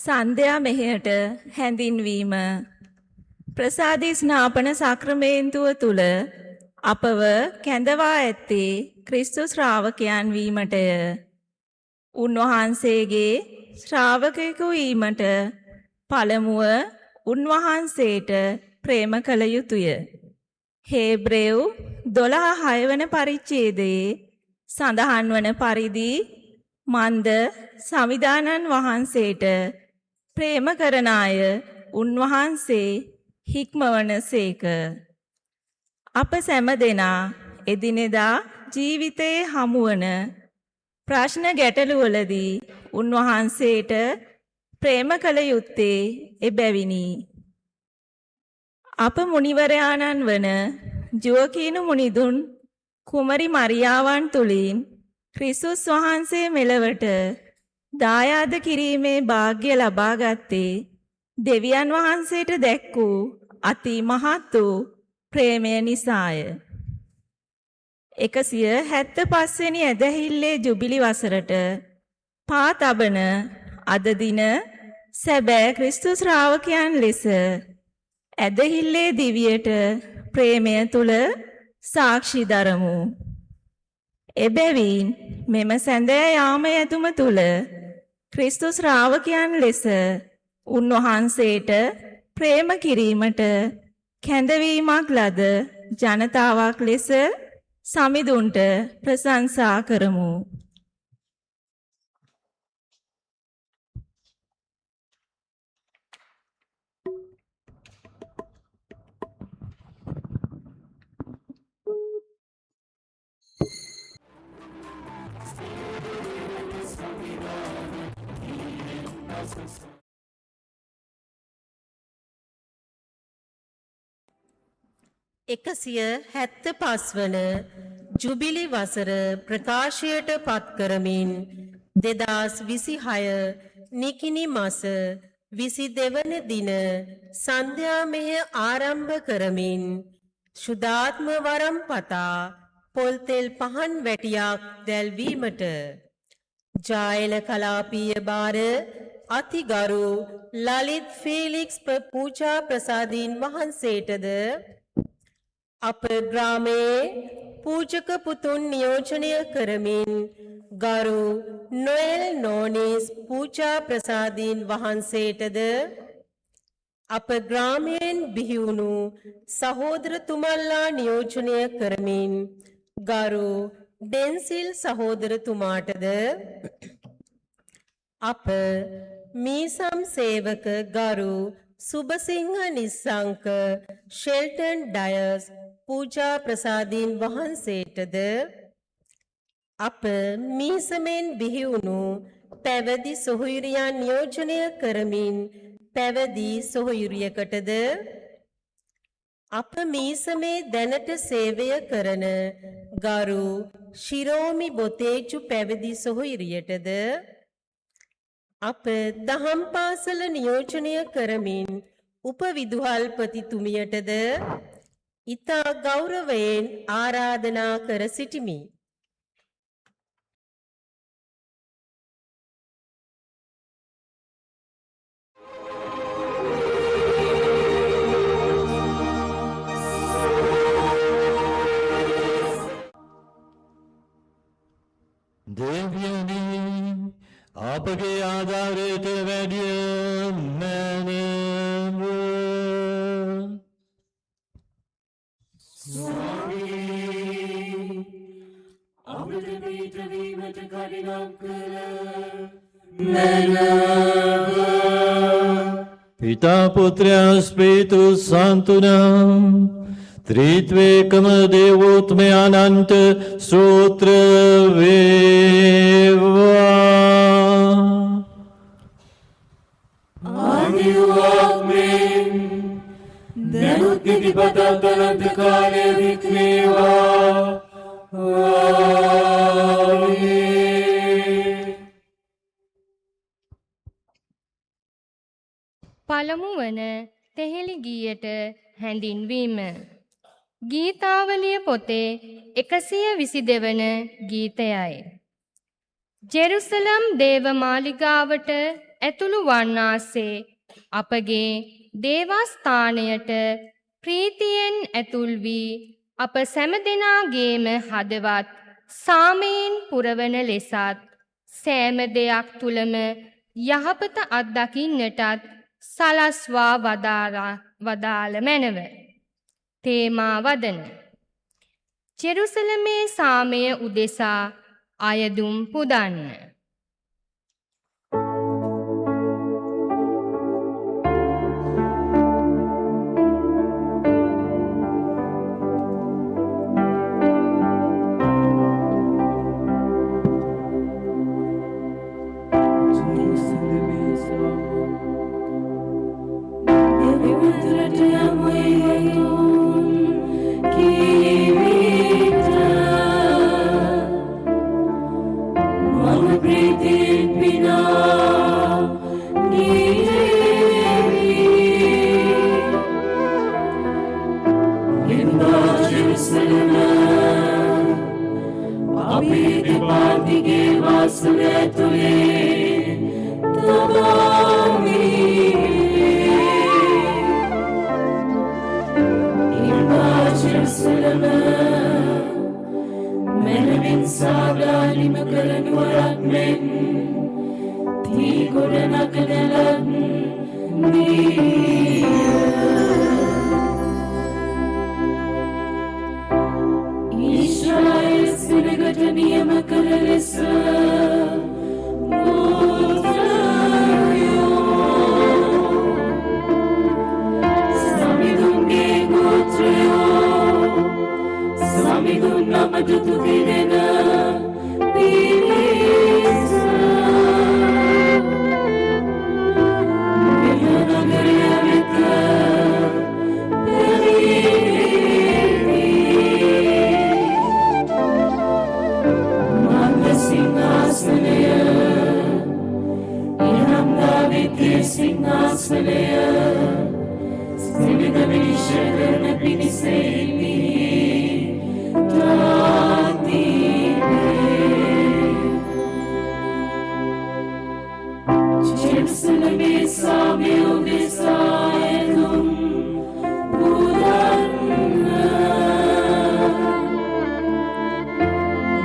සන්ධ්‍යා මෙහෙයට හැඳින්වීම. ප්‍රසාදී ස්නාපන සාක්‍රමේන්තුව තුල අපව කැඳවා ඇත්තේ ක්‍රිස්තු ශ්‍රාවකයන් වීමටය. උන්වහන්සේගේ ශ්‍රාවකයෙකු වීමට පළමුව උන්වහන්සේට ප්‍රේම කළ යුතුය. හේබ්‍රෙව් 12:6 වන පරිච්ඡේදයේ සඳහන් වන පරිදි මන්ද සමිඳාණන් වහන්සේට ප්‍රේම කරන අය උන්වහන්සේ හික්මවන සේක. අප සැම දෙනා එදිනෙදා ජීවිතයේ හමුවන ප්‍රශ්න ගැටලුවලදී උන්වහන්සේට ප්‍රේම කළ යුත්තේ එබැවිනි. අප මුනිවරයාණන් වන ජුවකීනු මුනිදුන් කුමරි මරියාවන් තුළින් ක්‍රිස්තුස් වහන්සේ මෙලවට දායාද කිරීමේ භාග්‍ය ලබා ගත්තේ දෙවියන් වහන්සේට දැක් වූ අති මහත් වූ ප්‍රේමය නිසාය. 175 වෙනි ඇදහිල්ලේ ජුබිලි වසරට පා තබන අද දින සැබෑ ක්‍රිස්තු ශ්‍රාවකයන් ලෙස ඇදහිල්ලේ දිවියට ප්‍රේමය තුල සාක්ෂි දරමු. එබැවින් මෙම සැඳෑ යාම යැදුම තුල ක්‍රිස්තු ශ්‍රාවකයන් ලෙස උන්වහන්සේට ප්‍රේම කිරීමට කැඳවීමක් ලද ජනතාවක් ලෙස සමිඳුන්ට ප්‍රශංසා කරමු. 175 වන ජුබිලි වසර ප්‍රකාශයට පත් කරමින් 2026 නිකිණි මස 22 වන දින සන්ධ්‍යා මෙහෙය ආරම්භ කරමින් ශුද්ධාත්ම වරම් පතා පොල්තෙල් පහන් වැටියක් දැල්වීමට ජායල කලාපීය භාර අතිගරු ලලිත් ෆේලික්ස් පූජා ප්‍රසාදීන් වහන්සේටද අප ග්‍රාමයේ පූජක පුතුන් නියෝජනය කරමින් ගරු නොଏල් නෝනිස් පූජා ප්‍රසාදීන් වහන්සේටද අප ග්‍රාමයෙන් බිහිවුණු සහෝදරතුමන්ලා නියෝජනය කරමින් ගරු ඩෙන්සිල් සහෝදරතුමාටද අප මීසම් සේවක ගරු සුබසිංහ නිස්සංක ෂෙල්ටන් ඩයස් පූජා ප්‍රසාදීන් වහන්සේටද අප මීසමෙන් බිහිවුණු පැවදි සොහොයුරියන් නියෝජනය කරමින් පැවදි සොහොයුරියකටද අප මීසමේ දැනට සේවය කරන ගරු ශිරෝමි බොතේජු පැවිදි සොහොයුරියටද අප දහම් පාසල නියෝජනය කරමින් උපවිදුහල්පතිතුමියටද ඉතා ගෞරවයෙන් ආරාධනා කර සිටිමි. දෙවියනි, අපගේ ආධාරයට වැඩිය මැනව. ස්වාමී, අපට පිහිටවීමට කඩිනම් කළ මැනව. පිතා, පුත්‍රයා, ස්පිරිතු සන්තුනම් ත්‍රිත්වේකම දේවෝත්මයාණන්ට ස්තෝත්‍ර වේවා. ආදි වූවක් මෙන් දැනුත් නිතිපතත් අනන්ත කාලය දික් වේවා. ආමේන්. පළමු වන තෙහෙලි ගීයට හැඳින්වීම. ගීතාවලිය පොතේ 122 වන ගීතයයි. ජෙරුසලම් දේව මාලිගාවට ඇතුළු වන්නාසේ අපගේ දේවස්ථානයට ප්‍රීතියෙන් ඇතුල් වී අප සැම දෙනාගේම හදවත් සාමයෙන් පුරවන ලෙසත් සෑම දෙයක් තුලම යහපත අත්දකින්නටත් සලස්වා වදාළ මැනව. තේමා වදන. ජෙරුසලමේ සාමය උදෙසා අයදුම් පුදන්න. ජෙරුසලමේ සාමය දෙවිතුරට යමු යතුන් කීවිට මම ප්‍රීතියෙන් පිනා ගීතෙමි. එම්බා ජෙරුසලම, අපේ දෙපා දිගේ වාසල ඇතුලේ තබාමි. එම්බා ජෙරුසලම, මැනවින් සාදා නිම කළ නුවරක් මෙන් තී ගොඩ නගන ලත් දීය. ඊශ්‍රායෙල් සෙනගට නියම කළ ලෙස ගෝත්‍රයෝ, සමිඳුන්ගේ ගෝත්‍රයෝ, සමිඳුන් නමට තුති දෙන පිරිස මෙම නගරය වෙත පැමිණේවි. මන්ද සිංහාසනය, ඉරහම් දාවිද්ගේ සිංහාසනය සෙනග විනිශ්චය කරන පිණිස එහි පිහිටා තිබේ. ජෙරුසලමේ සාමය උදෙසා අයදුම් පුදන්න.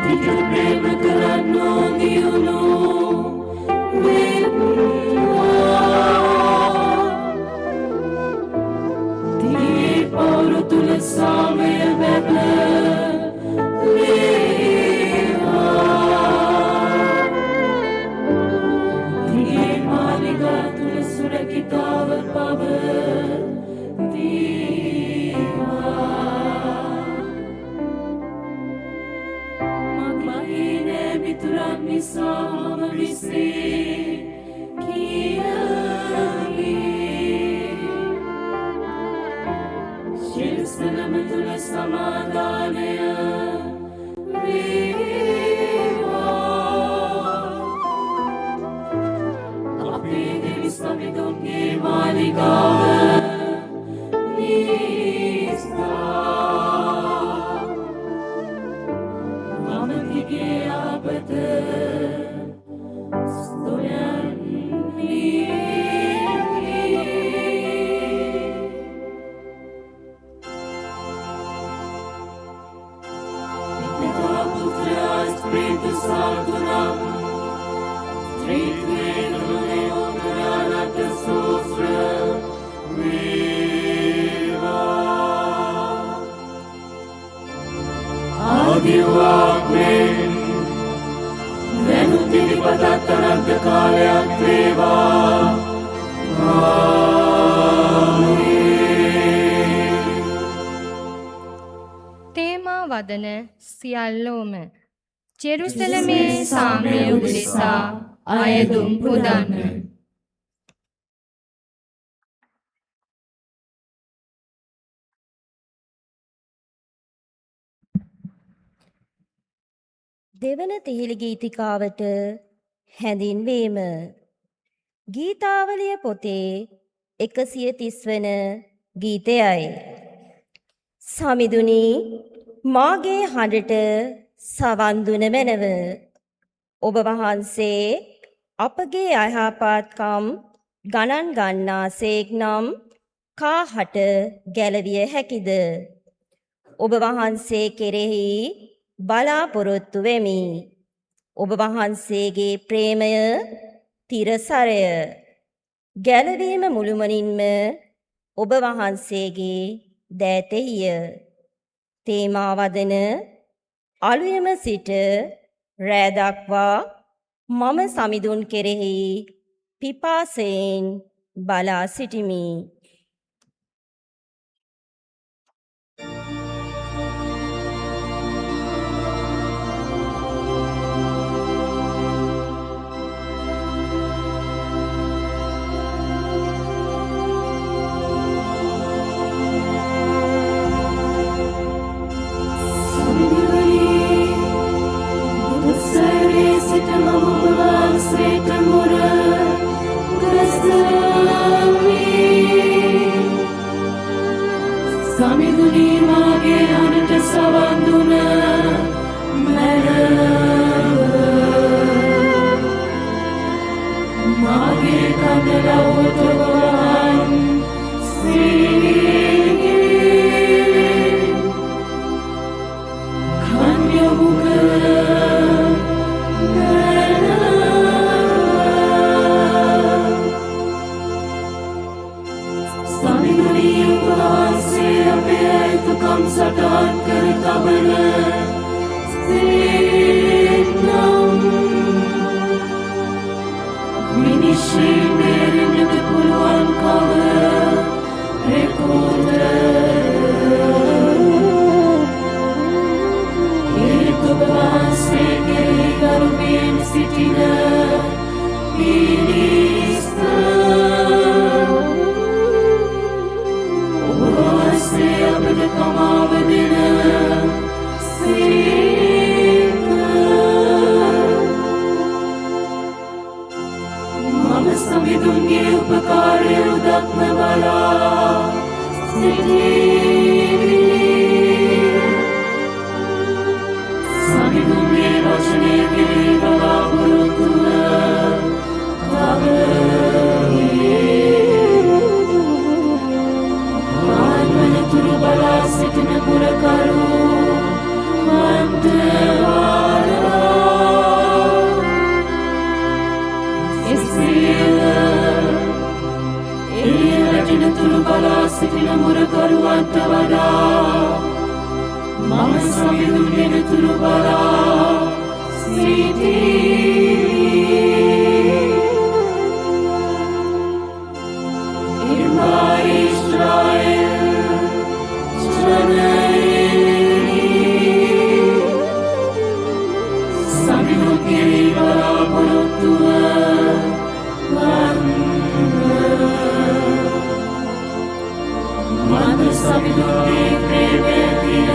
දිගට ප්‍රේම කරන්නෝ දියුණු වෙත්වා. තිගේ පවුර තුල සාමය බැබ ලේවා. තිගේ මාලිගා තුල සුරකිතාව පවතීවා. මගේ නෑ මිතුරන් නිසා මම විසේ කියමි. ජෙරුසලම තුල සමාදානය වේවා. අපේ දෙවි සමිඳුන්ගේ මාලිගාව නිසා මම තිගේ යහපත සොයන්නේ. පිතා, පුත්‍රයා, ස්පිරිතු සාන්තු නම් ත්‍රිත්වේකම දේවෝතුමයාණන්ට ස්තෝත්‍ර වේවා. ආදි වූවාක් මෙන් දැනුත් ඉදිපතත් අනන්ත කාලයක් වේවා. ආමේන්. තේමා වදන සියල්ලෝම ජෙරුසලමේ සාමය උදෙසා අයදුම් පුදන්න. දෙවන තෙහෙලි ගීතිකාවට හැඳින්වීම. ගීතාවලිය පොතේ 130 වන ගීතයයි. සමිඳුනි, මාගේ හඬට සවන් දුන මැනව. ඔබ වහන්සේ අපගේ අයහපත්කම් ගණන් ගන්නාසේක් නම් කාහට ගැලවිය හැකිද? ඔබ වහන්සේ කෙරෙහි බලාපොරොත්තු වෙමි. ඔබ වහන්සේගේ ප්‍රේමය තිරසරය. ගැලවීම මුළුමනින්ම ඔබ වහන්සේගේ දෑතෙහිය. තේමා වදන අලුයම සිට රෑ දක්වා මම සමිඳුන් කෙරෙහි පිපාසයෙන් බලා සිටිමි. සමිඳුනි, බුදුසරේ සිට මම ඔබ වහන්සේට මුර ගසමි. සමිඳුනි, මාගේ හඬට සවන් දුන මැනව. මාගේ කඳලව්වට ඔබ වහන්සේගේ කන් යොමු කර මැනව. සමිඳුනි, ඔබ වහන්සේ අපේ අයුතුකම් සටහන් කර තබන සේනම් විනිශ්චයෙන් බේරෙන්නට පුළුවන් කවරෙකුද? ඒත් ඔබ වහන්සේ කෙරෙහි ගරු බියෙන් සිටින පිණිස ඔබ වහන්සේ අපට කමාව දෙන සේක. මම සමිඳුන්ගේ උපකාරය උදක්ම බලා සිටිමි. සමිඳුන්ගේ වචනය කෙරෙහි බලාපොරොත්තුව තබමි. පාන් වනතුරු බලා සිටින මුරකරු වන්ට වඩා එසේය, එළිය වැටෙන තුරු බලා සිටින මුරකරුවන්ට වඩා මම සමිඳුන් එන තුරු බලා සිටිමි. එම්බා ඊශ්‍රායෙල් ජනයෙනි, සමිඳුන් කෙරෙහි බලාපොරොත්තුව වන්න. මන්ද සමිඳුන්ගේ ප්‍රේමය තිර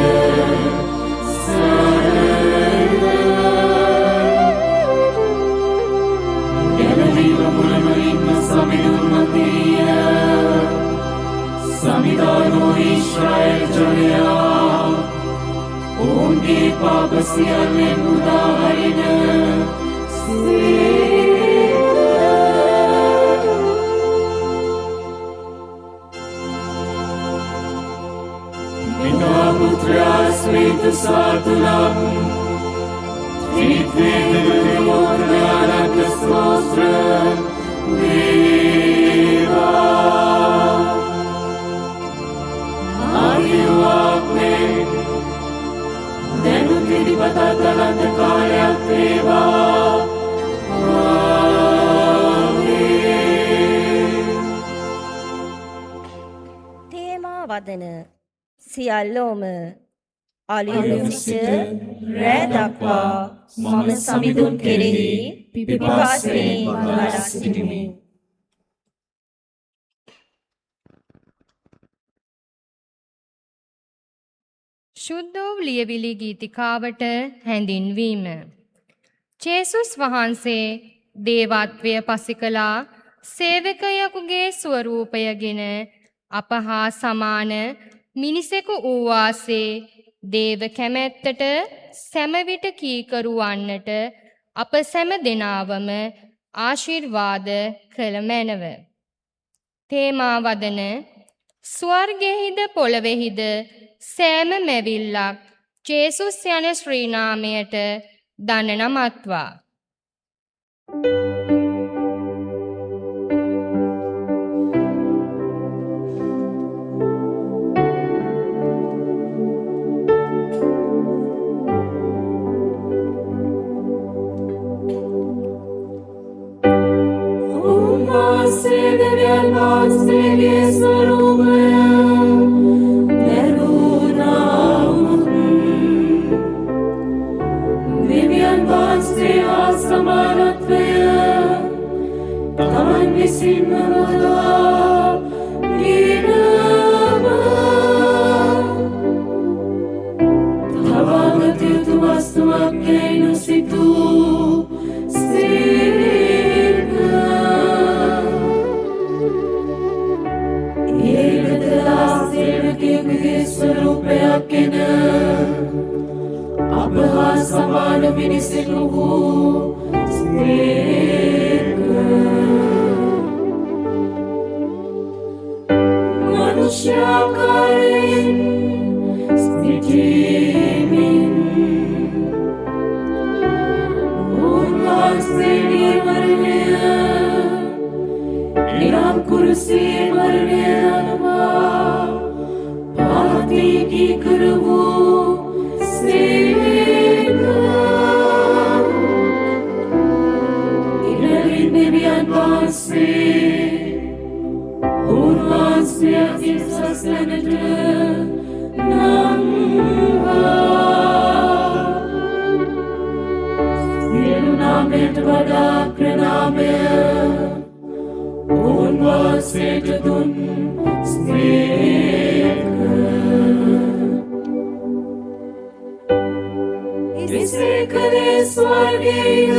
සරය. ගැලවීම මුළුමනින්ම සමිඳුන් මතේය. සමිඳානෝ ඊශ්‍රායෙල් ජනයා ඔවුන්ගේ පාප සියල්ලෙන් මුදා හරින සේක. පිතා, පුත්‍රයා, ස්පිරිතු සාතුනම් ත්‍රිත්වේක දේවෝත්තමයාණන්ට ස්තෝත්‍ර වේවා. ආදි වූ මෙන් දැනුත් ඉදිපතත් අනන්ත කාලයක් වේවා. ආමේන්. තේමා වදන සියල්ලෝම අලුයම සිට රෑ දක්වා මම සමිඳුන් කෙරෙහි පිපාසයෙන් බලා සිටිමි. ශුද්ධ වූ ලියවිලි ගීතිකාවට හැඳින්වීම. ජේසුස් වහන්සේ දේවත්වය පසිකලා සේවකයෙකුගේ ස්වරූපයගෙන අප හා සමාන මිනිසෙකු වූවාසේ දේව කැමැත්තට සැමවිට කීකරු වන්නට අප සැම දෙනාවම ආශිර්වාද කළ මැනව. තේමා වදන ස්වර්ගයෙහිද පොළොවෙහිද සෑම මැවිල්ලක් ජේසුස් යන ශ්‍රී නාමයට දන නමත්වා. උන්වහන්සේ දෙවියන් වහන්සේගේ ස්වරූපය දැරූ නමුත් දෙවියන් වහන්සේ හා සමානත්වය තමන් විසින්ම මුදවා ගෙනම තබාගත යුතු වස්තුවක් යැයි නොසිතූ සේක. ඒ වෙතලා සේවකයෙකුගේ ස්වරූපයක් ගෙන අප හා සමාන මිනිසෙකු වූ සේක. මනුෂ්‍යාකාරයෙන් සිටීමෙන් උන්වහන්සේගේ මරණය, එනම් කුරුසියේ මරණය දක්වා පහතේ කීකරු වූ සේක. ඉහළින් දෙවියන් වහන්සේ උන්වහන්සේ අතින් උසස් තැනට නංවා සියලු නාමයට වඩා අග්‍ර නාමය උන්වහන්සේට දුන් සේක. එසේ කළේ ස්වර්ගයේද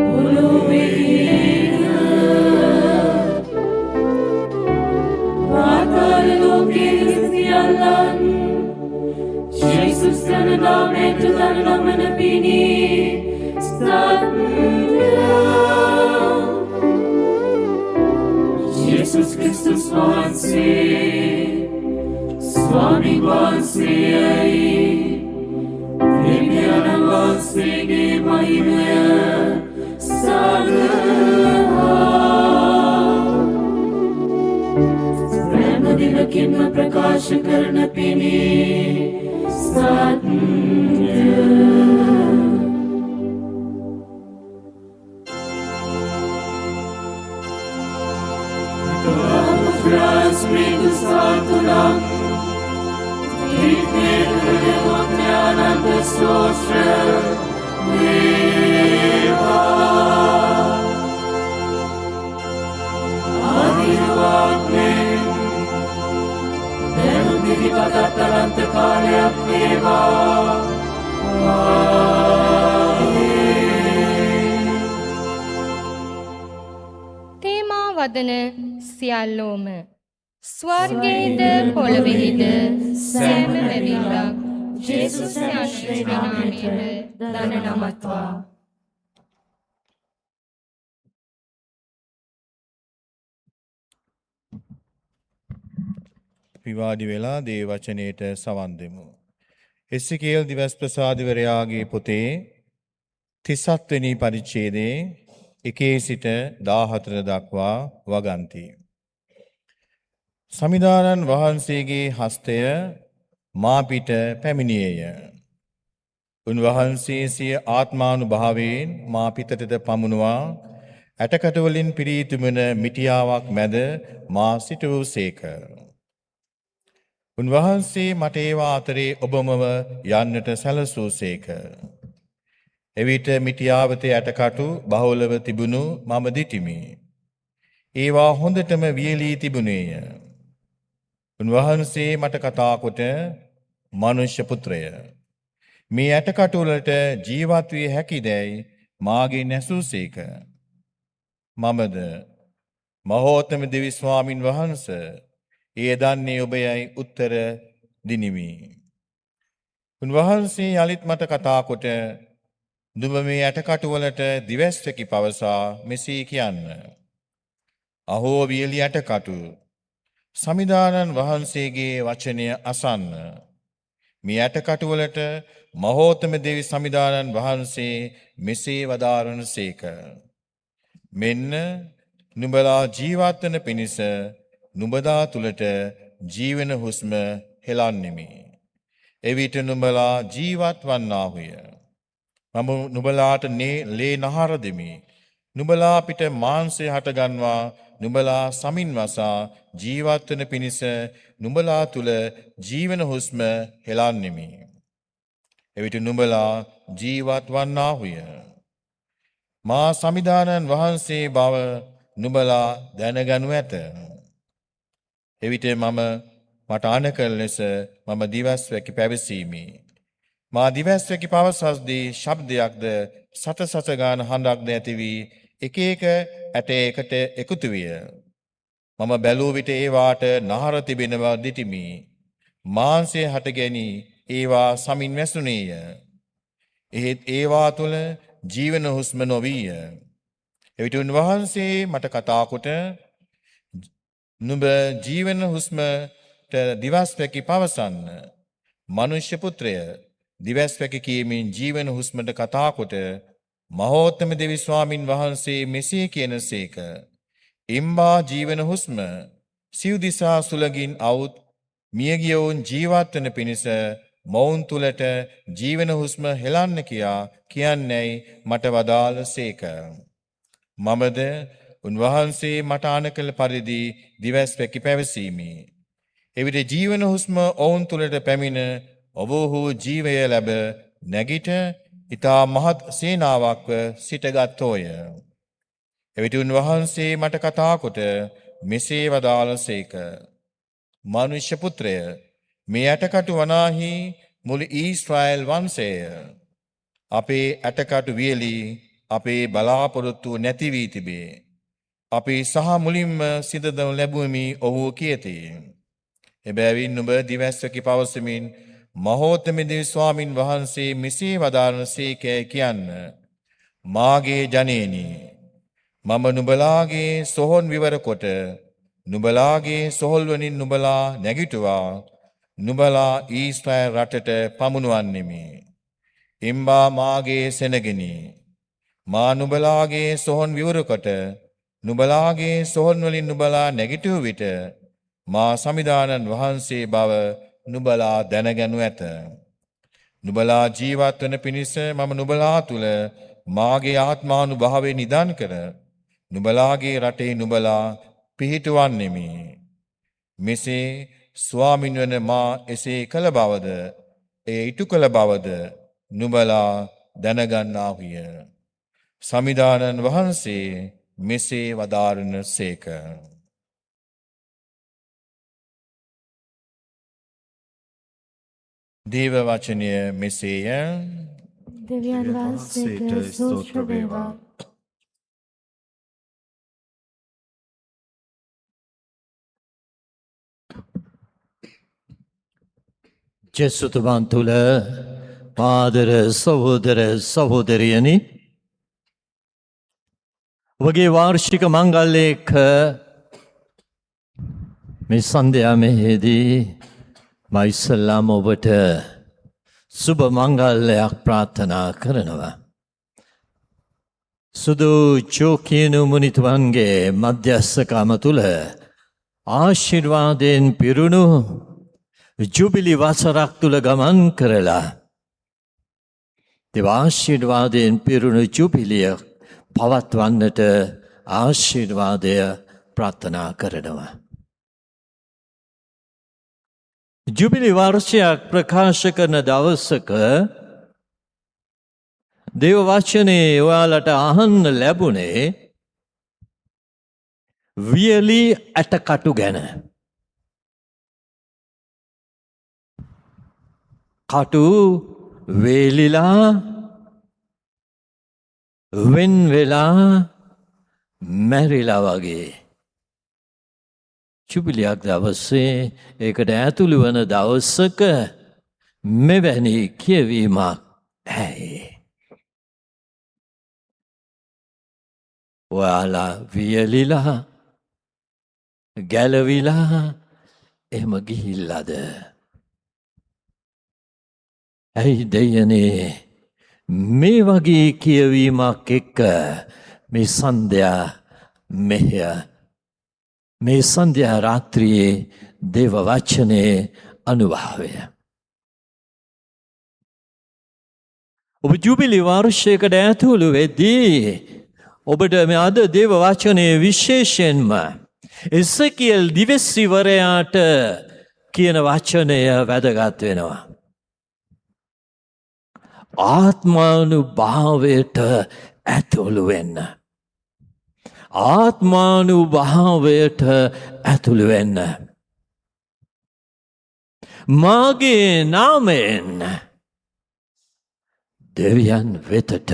පොළොවේද පාතාල ලෝකයේ සියල්ලන් ජේසුස් යන නාමයට දන නමන පිණිසත්. ජේසුස් ක්‍රිස්තුස් වහන්සේ ස්වාමීන් වහන්සේයයි දෙවියන් වහන්සේගේ මහිමය සඳහා සෑම දිනකින්ම ප්‍රකාශ කරන පිණිසත්. පුත්‍රා, ස්පිරිතු සාන්තු නම් ත්‍රිත්වේක දෙවෝත්‍රයාණන්ට ස්තෝත්‍ර වේවා. ආදීනවාක් මෙන් දැනුත් නිදිපතත් අනන්ත කාලයක් වේවා. ආමේන්. තේමා වදන සියල්ලෝම ස්වර්ගයේද පොළොවෙහිද සෑම මැවිල්ලක් ජේසුස් යන ශ්‍රී නාමයට දන නමත්වා. අපි වාඩි වෙලා දේව වචනයට සවන් දෙමු. එසකියෙල් දිවස් ප්‍රසාදිවරයාගේ පොතේ 37 වෙනි පරිච්ඡේදයේ 1 සිට 14 දක්වා වගන්ති. සමිඳාණන් වහන්සේගේ හස්තය මා පිට පැමිණියේය. උන්වහන්සේ සිය ආත්මානුභාවයෙන් මා පිටතට පමුණුවා ඇටකටුවලින් පිරී තිබුණ මිටියාවක් මැද මා සිටවූසේක. උන්වහන්සේ මට ඒවා අතරේ ඔබමව යන්නට සැලසූසේක. එවිට මිටියාවතේ ඇටකටු බහුලව තිබුණු මම දිටිමි. ඒවා හොඳටම වියලී තිබුණේය. උන්වහන්සේ මට කතා කොට, මනුෂ්‍ය පුත්‍රය, මේ ඇටකටු වලට ජීවත් විය හැකිදැයි මාගෙන් ඇසූසේක. මමද, මහෝත්තම දෙවි ස්වාමින් වහන්ස, එය දන්නේ ඔබයයි උත්තර දිනිමි. උන්වහන්සේ යලිත් මට කතා කොට නුඹ මේ ඇටකටුවලට දිවැස්වැකි පවසා මෙසේ කියන්න. අහෝ වියලි ඇටකටු, සමිඳාණන් වහන්සේගේ වචනය අසන්න. මේ ඇටකටුවලට මහෝත්තම දෙවි සමිඳාණන් වහන්සේ මෙසේ වදාරන සේක. මෙන්න නුඹලා ජීවත් වන පිණිස නුඹලා තුලට ජීවන හුස්ම හෙලන්නෙමි. එවිට නුඹලා ජීවත් වන්නාහුය. මම නුඹලාට ලේ නහර දෙමි. නුඹලා පිට මාංශය හටගන්වා නුඹලා සමින් වසා ජීවත් වන පිණිස නුඹලා තුල ජීවන හුස්ම හෙලන්නෙමි. එවිට නුඹලා ජීවත් වන්නාහුය. මා සමිඳාණන් වහන්සේ බව නුඹලා දැනගනු ඇත. එවිට මම මට අණ කළ ලෙස මම දිවස් වැකි පැවසීමි. මා දිවස් වැකි පවසද්දී ශබ්දයක්ද සත සත ගාන හඬක්ද ඇති වී එක එක ඇටයකට එකතු විය. මම බැලූ විට ඒවාට නහර තිබෙන බව දිටිමි. මාංශය හටගැනී ඒවා සමින් වැසුනේය. එහෙත් ඒවා තුළ ජීවන හුස්ම නොවීය. එවිට උන්වහන්සේ මට කතා කොට, නුඹ ජීවන හුස්මට දිවස් වැකි පවසන්න. මනුෂ්‍ය පුත්‍රය, දිවස් වැකි කියමින් ජීවන හුස්මට කතා කොට, මහෝත්තම දෙවි ස්වාමින් වහන්සේ මෙසේ කියනසේක. ඉම්බා ජීවන හුස්ම, සිව් දිසා සුළඟින් අවුත් මියගියවුන් ජීවත් වන පිණිස මොවුන් තුලට ජීවන හුස්ම හෙලන්න කියා කියන්නැයි මට වදාළ සේක. මමද උන්වහන්සේ මට අණ කළ පරිදි දිවස් වැකි පැවසීමි. එවිට ජීවන හුස්ම ඔවුන් තුළට පැමිණ ඔවුහු ජීවය ලැබ නැගිට ඉතා මහත් සේනාවක්ව සිටගත්තෝය. එවිට උන්වහන්සේ මට කතා කොට මෙසේ වදාළසේක. මනුෂ්‍ය පුත්‍රය, මේ ඇටකටු වනාහි මුළු ඊශ්‍රායල් වංශයය. අපේ ඇටකටු වියලී, අපේ බලාපොරොත්තු නැති වී තිබේ. අපි සහ මුලින්ම සිඳදනු ලැබුවෙමි ඔහු කියති. එබැවින් නුඹ දිවැස්වැකි පවසමින් මහෝත්තම දෙවි ස්වාමින් වහන්සේ මෙසේ වදාරන සේකැයි කියන්න. මාගේ ජනේනි, මම නුඹලාගේ සොහොන් විවර කොට නුඹලාගේ සොහොල් වලින් නුඹලා නැගිටුවා නුඹලා ඊශ්‍රායල් රටට පමුණුවන්නෙමි. ඉම්බා මාගේ සෙනගෙනි, මා නුඹලාගේ සොහොන් විවර කොට නුඹලාගේ සොහොන් වලින් නුඹලා නැගිටූ විට මා සමිඳාණන් වහන්සේ බව නුඹලා දැනගනු ඇත. නුඹලා ජීවත් වන පිණිස මම නුඹලා තුල මාගේ ආත්මානුභාවය නිදන් කර නුඹලාගේ රටේ නුඹලා පිහිටුවන්නෙමි. මෙසේ ස්වාමින් වන මා එසේ කළ බවද එය ඉටු කළ බවද නුඹලා දැනගන්නාහුය. සමිඳාණන් වහන්සේ මෙසේ වදාරන සේක. දේව වචනය මෙසේය. දෙවියන් වහන්සේට ස්තෝත්‍ර වේවා. ජේසුතුමන් තුළ ආදර සහෝදර සහෝදරියනි, ඔබගේ වාර්ෂික මංගල්‍ය එක්ක මේ සන්ධ්‍යාමයේදී මා ඉස්සල්ලාම ඔබට සුබ මංගල්‍යයක් ප්‍රාර්ථනා කරනවා. සුදු ජෝකිනු මුනිතුමන්ගේ මධ්‍යස්ථකම තුළ ආශිර්වාදයෙන් පිරුණු ජුබිලි වසරක් තුළ ගමන් කරලා දේව ආශිර්වාදයෙන් පිරුණු ජුබිලිය පවත්වන්නට ආශිර්වාදය ප්‍රාර්ථනා කරනවා. ජුබිලි වර්ෂයක් ප්‍රකාශ කරන දවසක දේව වචනේ ඔයාලට අහන්න ලැබුණේ වියලි ඇටකටු ගැන. කටු වේලිලා, වෙන් වෙලා, මැරිලා වගේ. ජුබිලියක් දවසේ, ඒකට ඇතුළු වන දවසක මෙවැනි කියවීමක් ඇයි? ඔයාලා වියලිලා ගැලවිලා එහෙම ගිහිල්ලාද? ඇයි දෙයනේ මේ වගේ කියවීමක් එක්ක මේ සන්ධ්‍යා මෙහෙය, මේ සන්ධ්‍යා රාත්‍රියේ දේව වචනේ අනුභවය? ඔබ ජුබිලි වර්ෂයකට ඇතුළු වෙද්දී ඔබට මේ අද දේව වචනේ විශේෂයෙන්ම එසකියෙල් දිවැසිවරයාට කියන වචනය වැදගත් වෙනවා. ආත්මානුභාවයට ඇතුළු වෙන්න. ආත්මානුභාවයට ඇතුළු වෙන්න. මාගේ නාමයෙන් දෙවියන් වෙතට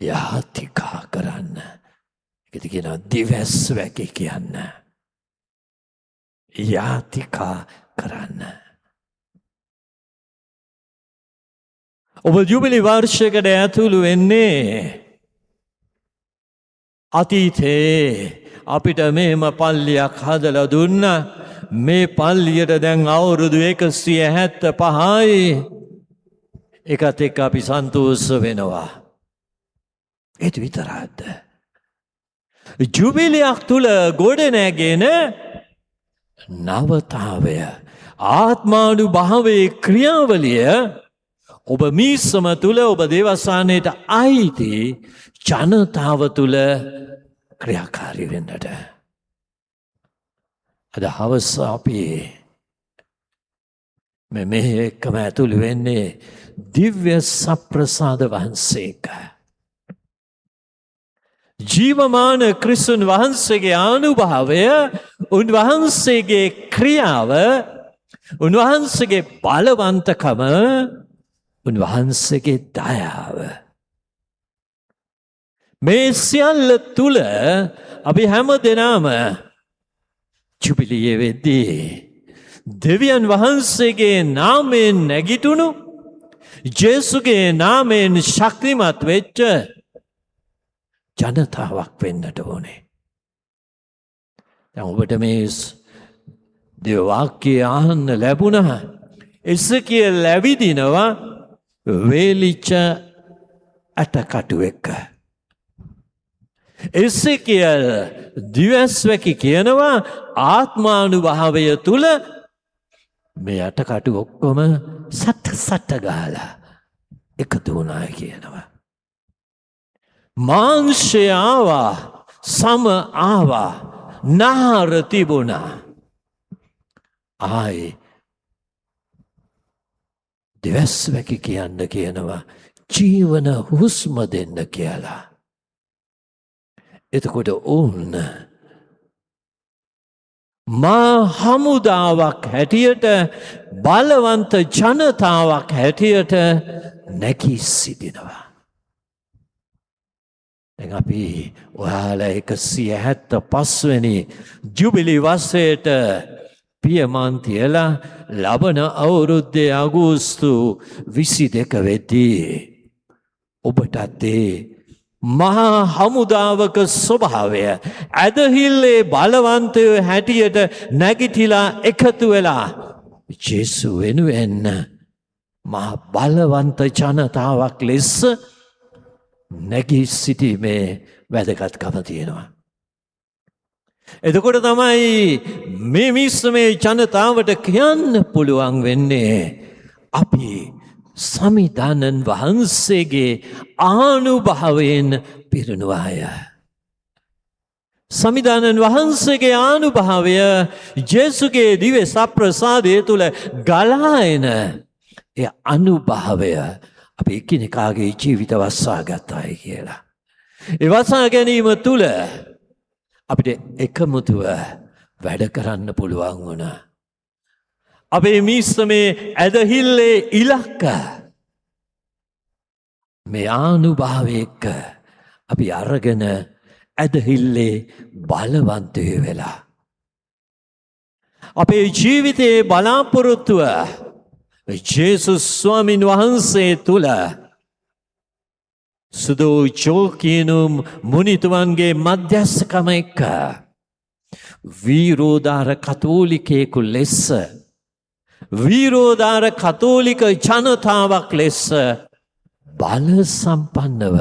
යාතිකා කරන්න. ඒකද කියනවා දිවස් වැකි කියන්න. යාතිකා කරන්න. ඔබ ජුබිලි වර්ෂයකට ඇතුළු වෙන්නේ අතීතයේ අපිට මෙහෙම පල්ලියක් හදලා දුන්නා. මේ පල්ලියට දැන් අවුරුදු 175යි. ඒකත් එක්ක අපි සන්තෝෂ වෙනවා. ඒත් විතරක්ද? ජුබිලියක් තුල ගොඩ නැගෙන නවතාවය, ආත්මානුභාවයේ ක්‍රියාවලිය ඔබ මීසම තුල, ඔබ දේවස්ථානයට අයිති ජනතාව තුල ක්‍රියාකාරී වෙන්නට. අද හවස අපි මේ එක්කම ඇතුළු වෙන්නේ දිව්‍ය සප්‍රසාද වහන්සේක. ජීවමාන ක්‍රිස්තුන් වහන්සේගේ අනුභවය, උන්වහන්සේගේ ක්‍රියාව, උන්වහන්සේගේ බලවන්තකම, උන්වහන්සේගේ දයාව, මේ සියල්ල තුල අපි හැම දෙනාම ජුබිලියේ වෙද්දී දෙවියන් වහන්සේගේ නාමයෙන් නැගිටුණු, ජේසුගේ නාමයෙන් ශක්තිමත් වෙච්ච ජනතාවක් වෙන්නට ඕනේ. දැන් ඔබට මේ දේව වාක්‍යය අහන්න ලැබුණා. එසකියෙල් ඇවිදිනවා වේලිච්ච ඇටකටු එක්ක. එසකියෙල් දිවස්වැකි කියනවා ආත්මානුභාවය තුල මේ ඇටකටු ඔක්කොම සට සට ගාලා එකතු වුණා කියනවා. මාංශය ආවා, සම ආවා, නහර තිබුණා. ආයේ දිවස්වැකි කියන්න කියනවා ජීවන හුස්ම දෙන්න කියලා. එතකොට ඔවුන් මා හමුදාවක් හැටියට, බලවන්ත ජනතාවක් හැටියට නැගී සිටිනවා. දැන් අපි ඔයාලා 175 වෙනි ජුබිලි වර්ෂයට පියමන් තියලා ලබන අවුරුද්දේ අගෝස්තු 22 වෙද්දී ඔබටත් ඒ මහා හමුදාවක ස්වභාවය ඇදහිල්ලේ බලවන්තයෝ හැටියට නැගිටිලා එකතු වෙලා ජේසු වෙනුවෙන් මහා බලවන්ත ජනතාවක් ලෙස නැගී සිටීමේ වැදගත්කම තියෙනවා. එතකොට තමයි මේ මිශ්‍රමේ ජනතාවට කියන්න පුළුවන් වෙන්නේ අපි සමිඳාණන් වහන්සේගේ ආනුභාවයෙන් පිරුණු අය. සමිඳාණන් වහන්සේගේ ආනුභාවය ජේසුගේ දිව්‍ය සප්‍රසාදය තුළ ගලා එන ඒ අනුභවය අපි එකිනෙකාගේ ජීවිත වසා ගත්තායි කියලා. ඒ වසා ගැනීම තුළ අපිට එකමුතුව වැඩ කරන්න පුළුවන් වුණා. අපේ මිශ්‍රමේ ඇදහිල්ලේ ඉලක්ක මේ ආනුභාවය එක්ක අපි අරගෙන ඇදහිල්ලේ බලවන්තයෝ වෙලා අපේ ජීවිතයේ බලාපොරොත්තුව ජේසුස් ස්වාමින් වහන්සේ තුළ සුදෝ චෝකීනුම් මුනිතුමන්ගේ මධ්‍යස්ථකම එක්ක වීරෝදාර කතෝලිකයෙකු ලෙස, වීරෝදාර කතෝලික ජනතාවක් ලෙස බල සම්පන්නව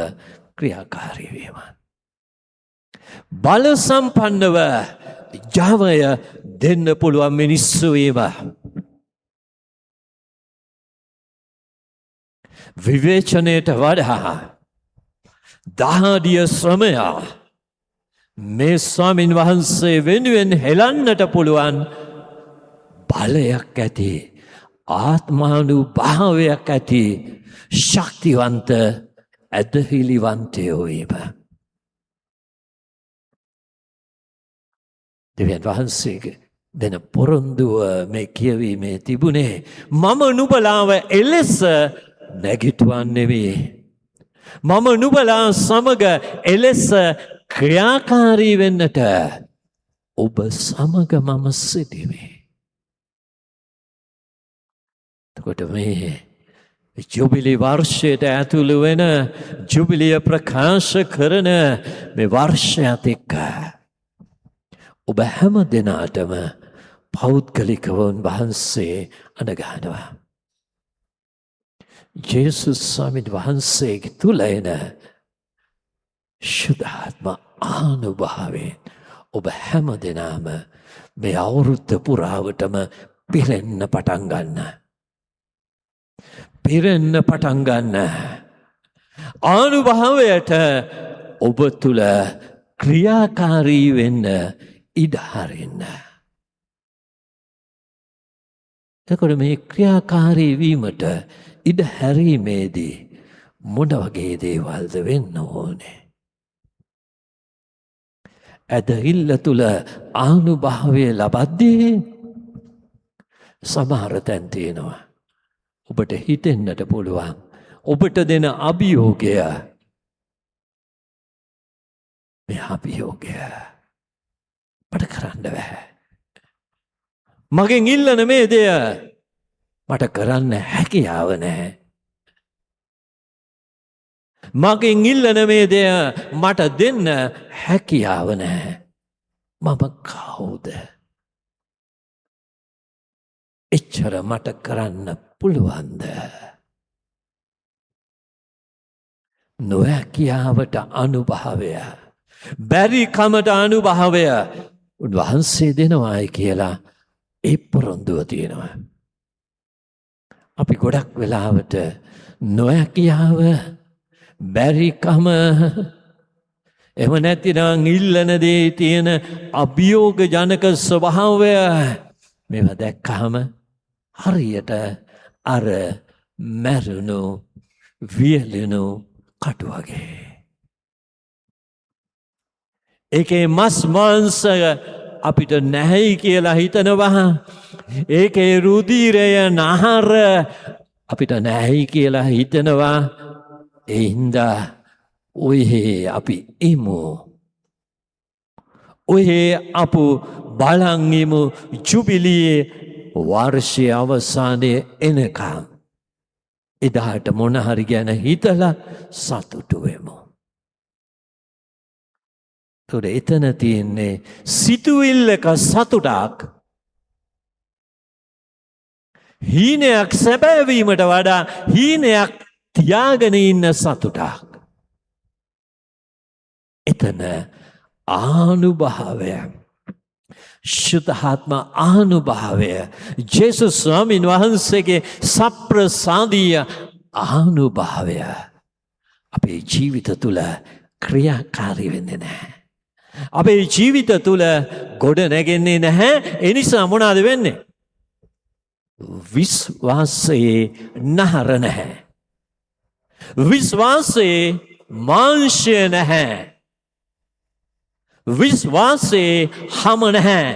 ක්‍රියාකාරී වීම. බල සම්පන්නව ජවය දෙන්න පුළුවන් මිනිස්සු වීම. විවේචනයට වඩා දහඩිය ශ්‍රමය මේ ස්වාමින් වහන්සේ වෙනුවෙන් හෙළන්නට පුළුවන් බලයක් ඇති, ආත්මානුභාවයක් ඇති ශක්තිවන්ත ඇදහිලිවන්තයෝ වීම. දෙවියන් වහන්සේගේ දෙන පොරොන්දුව මේ කියවීමේ තිබුණේ, මම නුඹලාව එලෙස නැගිටුවන්නෙමි. මම නුඹලා සමග එලෙස ක්‍රියාකාරී වෙන්නට ඔබ සමග මම සිටිමි. එතකොට මේ ජුබිලි වර්ෂයට ඇතුළු වෙන, ජුබිලිය ප්‍රකාශ කරන මේ වර්ෂයත් එක්ක ඔබ හැම දෙනාටම පෞද්ගලිකව උන්වහන්සේ අණගහනවා. ජේසුස් ස්වාමීන් වහන්සේගේ තුල එන ශුද්ධාත්ම ආනුභාවයෙන් ඔබ හැම දෙනාම මේ අවුරුද්ද පුරාවටම පිරෙන්න පටන් ගන්න. පිරෙන්න පටන් ගන්න. ආනුභාවයට ඔබ තුල ක්‍රියාකාරී වෙන්න ඉඩ හරින්න. එතකොට මේ ක්‍රියාකාරී වීමට ඉඩ හැරීමේදී මොන වගේ දේවල්ද වෙන්න ඕනේ? ඇදහිල්ල තුල ආනුභාවය ලබද්දී සමහර තැන් තියෙනවා. ඔබට හිතෙන්නට පුළුවන් ඔබට දෙන අභියෝගය, මේ අභියෝගය මට කරන්න බෑ. මගෙන් ඉල්ලන මේ දෙය මට කරන්න හැකියාව නැහැ. මගෙන් ඉල්ලන මේ දෙය මට දෙන්න හැකියාව නැහැ. මම කවුද? එච්චර මට කරන්න පුළුවන්ද? නොහැකියාවට අනුභවය, බැරිකමට අනුභවය උන්වහන්සේ දෙනවායි කියලා ඒ පොරොන්දුව තියෙනවා. අපි ගොඩක් වෙලාවට නොහැකියාව, බැරිකම, එහෙම නැතිනම් ඉල්ලන දේ තියෙන අභියෝග ජනක ස්වභාවය මේවා දැක්කහම හරියට අර මැරුණු වියලුණු කටු වගේ. ඒකේ මස් මාංශ අපිට නැහැයි කියලා හිතනවා. ඒකේ රුධිරය නහර අපිට නැහැයි කියලා හිතනවා. ඒ හින්දා ඔය අපි ඉමු. ඔය අපු බලන් ඉමු ජුබිලියේ වර්ෂයේ අවසානයේ එනකම්. එදාට මොන හරි ගැන හිතලා සතුටු වෙමු. එතකොට එතන තියෙන්නේ සිතුවිල්ලක සතුටක්. හීනයක් සැබෑවීමට වඩා හීනයක් තියාගෙන ඉන්න සතුටක්. එතන ආනුභාවය, ශුද්ධාත්ම ආනුභාවය, ජේසුස් ස්වාමීන් වහන්සේගේ සප්‍රසාදීය ආනුභාවය අපේ ජීවිත තුළ ක්‍රියාකාරී වෙන්නේ නැහැ. අපේ ජීවිත තුළ ගොඩ නැගෙන්නේ නැහැ. ඒ නිසා මොනවාද වෙන්නේ? විශ්වාසයේ නහර නැහැ. විශ්වාසයේ මාංශය නැහැ. විශ්වාසයේ හම නැහැ.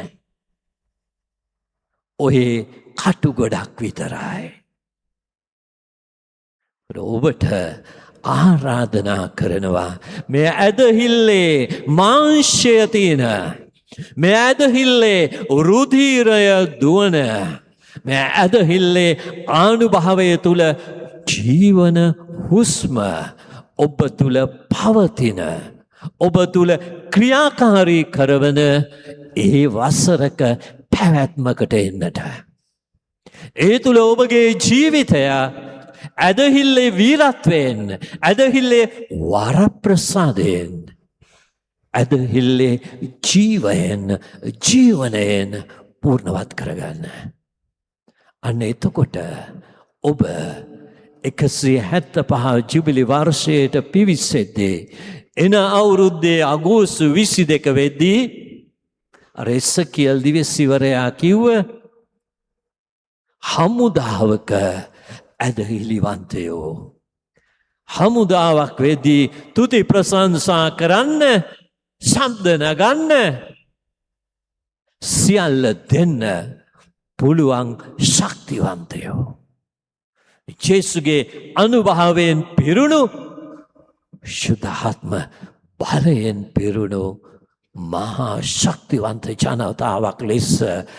ඔය කටු ගොඩක් විතරයි. ඔබට ආරාධනා කරනවා මේ ඇදහිල්ලේ මාංශය තියෙන, මේ ඇදහිල්ලේ රුධිරය දුවන, මේ ඇදහිල්ලේ ආනුභාවය තුල ජීවන හුස්ම ඔබ තුල පවතින, ඔබ තුල ක්‍රියාකාරී කරවන ඒ වසරක පැවැත්මකට එන්නට. ඒ තුල ඔබගේ ජීවිතය ඇදහිල්ලේ වීරත්වයෙන්, ඇදහිල්ලේ වරප්‍රසාදයෙන්, ඇදහිල්ලේ ජීවයෙන්, ජීවනයෙන් පූර්ණවත් කරගන්න. අන්න එතකොට ඔබ 175 ජුබිලි වර්ෂයට පිවිසෙද්දී, එන අවුරුද්දේ අගෝස්තු 22 වෙද්දී, අර එසකියල් දිවසිවරයා කිව්ව හමුදාවක ඇදහිලිවන්තයෝ හමුදාවක් වෙද්දී තුති ප්‍රශංසා කරන්න, ශබ්ද නගන්න, සියල්ල දෙන්න පුළුවන් ශක්තිවන්තයෝ. ජේසුගේ අනුභවයෙන් පිරුණු, ශුද්ධාත්ම බලයෙන් පිරුණු මහා ශක්තිවන්ත ජනතාවක් ලෙස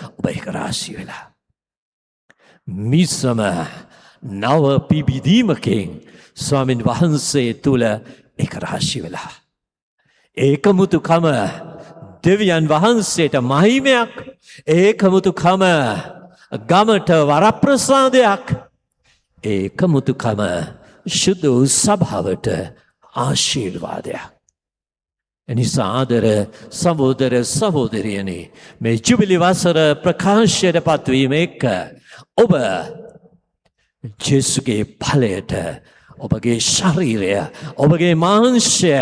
ඔබ එක රාශි වෙලා මිසම නව පිබිදීමකින් ස්වාමින් වහන්සේ තුල එක රාශි වෙලා, ඒකමුතුකම දෙවියන් වහන්සේට මහිමයක්, ඒකමුතුකම ගමට වරප්‍රසාදයක්, ඒකමුතුකම ශුද්ධ වූ සභාවට ආශිර්වාදයක්. එනිසා ආදර සහෝදර සහෝදරියනි, මේ ජුබිලි වසර ප්‍රකාශයට පත්වීම එක්ක ඔබ ජේසුගේ ඵලයට ඔබගේ ශරීරය, ඔබගේ මාංශය,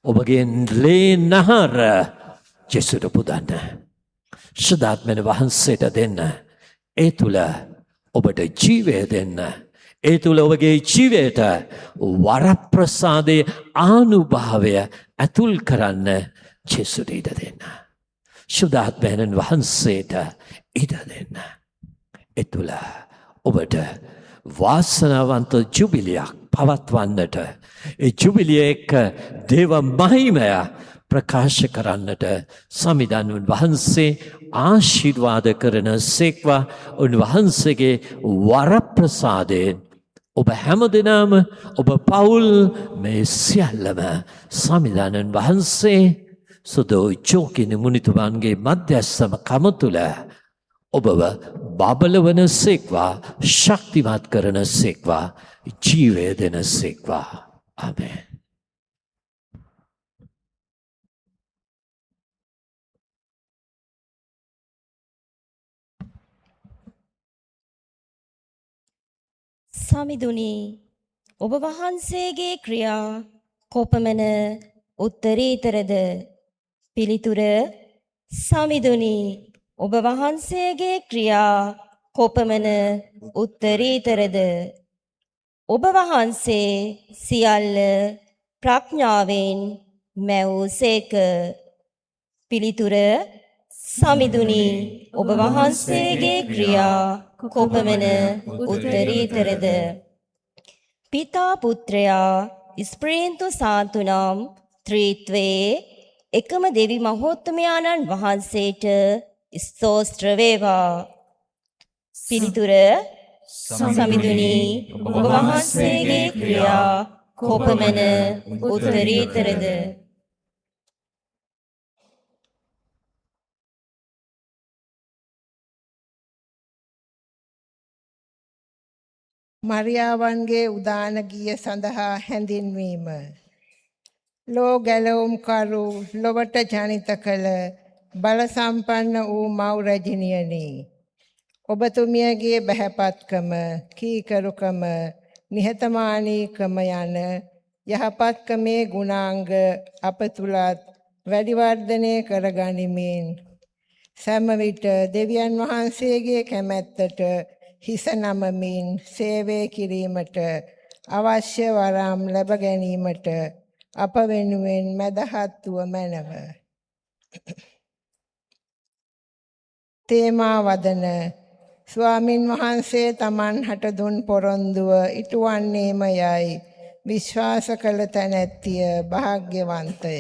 ඔබගේ ලේ නහර ජේසුට පුදන්න. ශුද්ධාත්මන් වහන්සේට දෙන්න. ඒ තුල ඔබට ජීවය දෙන්න. ඒ තුල ඔබගේ ජීවයට වරප්‍රසාදයේ ආනුභාවය ඇතුල් කරන්න ජේසුට ඉඩ දෙන්න. ශුද්ධාත්මයන් වහන්සේට ඉඩ දෙන්න. ඒ තුල ඔබට වාසනාවන්ත ජුබිලියක් පවත්වන්නට, ඒ ජුබිලිය එක්ක දේව මහිමය ප්‍රකාශ කරන්නට සමිඳාණන් වහන්සේ ආශිර්වාද කරන සේක්වා. උන්වහන්සේගේ වරප්‍රසාදයෙන් ඔබ හැම දෙනාම, ඔබ පවුල් මේ සියල්ලම සමිඳාණන් වහන්සේ සුදෝ ජෝකින මුනිතුමන්ගේ මධ්‍යස්ථම කම තුළ ඔබව බබලවන සේක්වා, ශක්තිමත් කරන සේක්වා, ජීවය දෙන සේක්වා. ආමේන්. සමිඳුනි, ඔබ වහන්සේගේ ක්‍රියා කොපමණ උත්තරීතරද? පිළිතුර: සමිඳුනි, ඔබ වහන්සේගේ ක්‍රියා කොපමණ උත්තරීතරද? ඔබ වහන්සේ සියල්ල ප්‍රඥාවෙන් මැවූසේක. පිළිතුර: සමිඳුනි, ඔබ වහන්සේගේ ක්‍රියා කොපමණ උත්තරීතරද? පිතා, පුත්‍රයා, ස්ප්‍රීන්තු සාන්තු නම් ත්‍රිත්වයේ එකම දෙවි මහෝත්තමයාණන් වහන්සේට ස්තෝත්‍ර වේවා. පිළිතුර: සමිඳුනි, ඔබ වහන්සේගේ ක්‍රියා කොපමණ උත්තරීතරද? මරියාවන්ගේ උදාන ගීය සඳහා හැඳින්වීම. ලෝ ගැලවුම්කරු ලොවට ජනිත කළ බල සම්පන්න වූ මව් රැජිනියනි, ඔබතුමියගේ බැහැපත්කම, කීකරුකම, නිහතමානීකම යන යහපත්කමේ ගුණාංග අප තුලත් වැඩි වර්ධනය කරගනිමින් සෑම විට දෙවියන් වහන්සේගේ කැමැත්තට හිස නමමින් සේවය කිරීමට අවශ්‍ය වරම් ලැබ ගැනීමට අප වෙනුවෙන් මැදහත් වුව මැනව. තේමා වදන: ස්වාමින් වහන්සේ තමන් හට දුන් පොරොන්දුව ඉටුවන්නේම යයි විශ්වාස කළ තැනැත්තිය භාග්‍යවන්තය.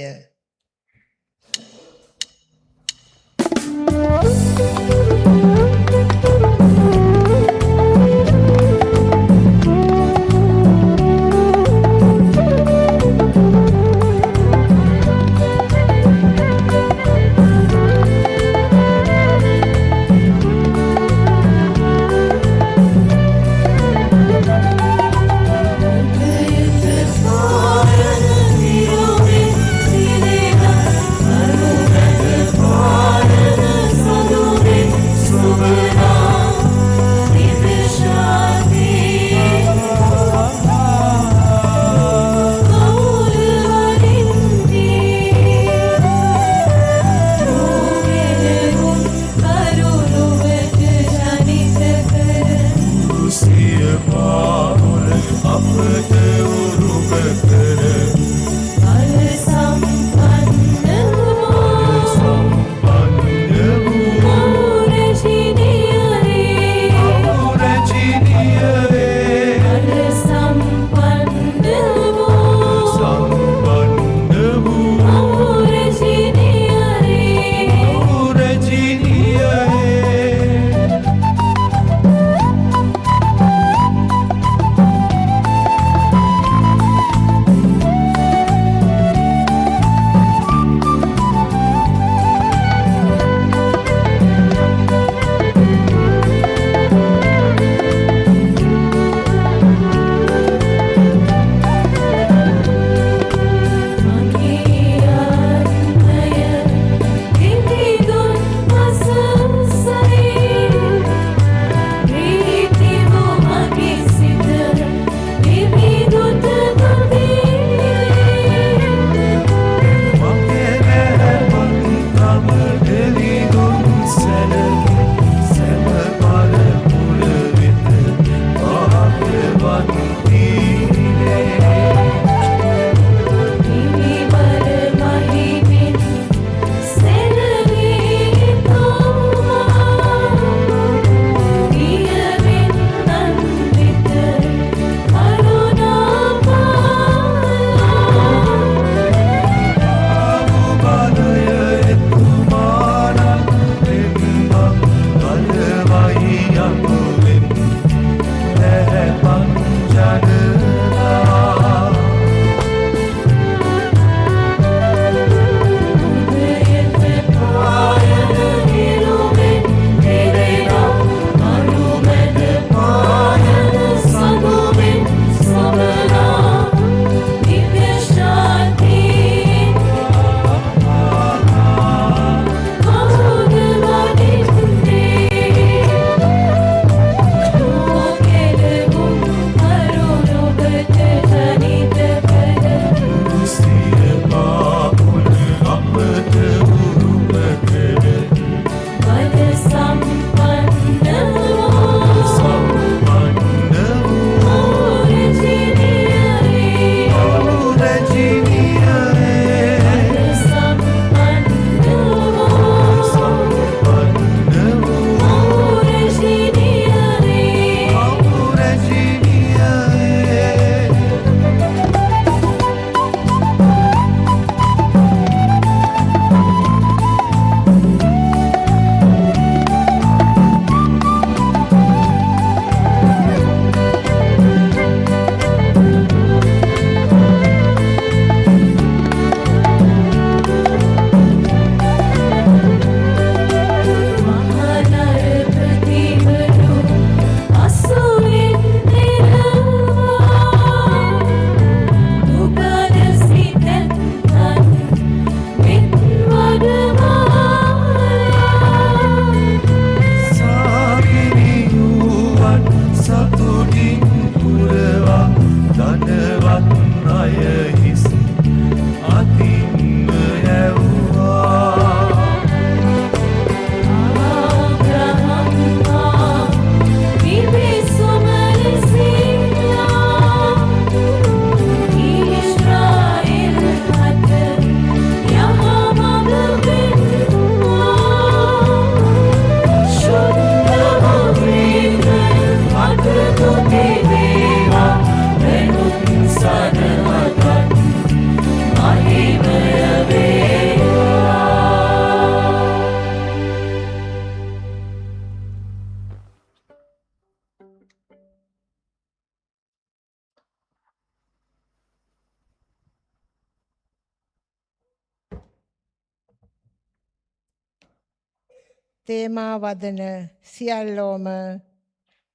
තේමා වදන සියල්ලෝම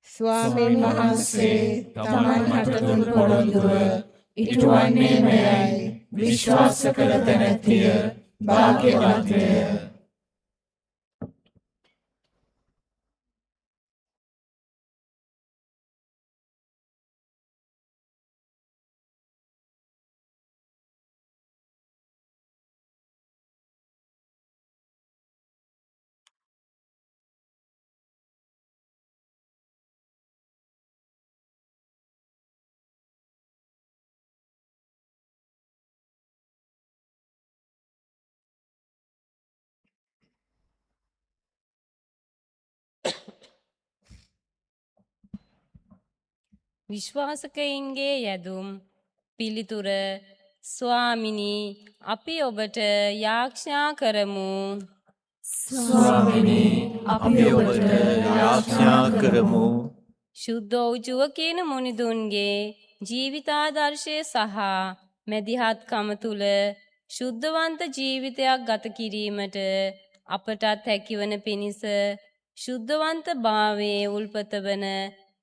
ස්වාමින් වහන්සේ තමන් හට දුන් පොරොන්දුව ඉටුවන්නේ මෙයයි විශ්වාස කළ තැනැත්තිය භාග්‍යවන්තය. විශ්වාසකයින්ගේ යැදුම්. පිළිතුර: ස්වාමිනී, අපි ඔබට යාඥා කරමු. ස්වාමිනී, අපි ඔබට යාඥා කරමු. ශුද්ධ වූ ජුවකීන මුනිදුන්ගේ ජීවිතාදර්ශය සහ මැදිහත්කම තුළ ශුද්ධවන්ත ජීවිතයක් ගත කිරීමට අපටත් හැකිවන පිණිස ශුද්ධවන්ත භාවයේ උල්පත වන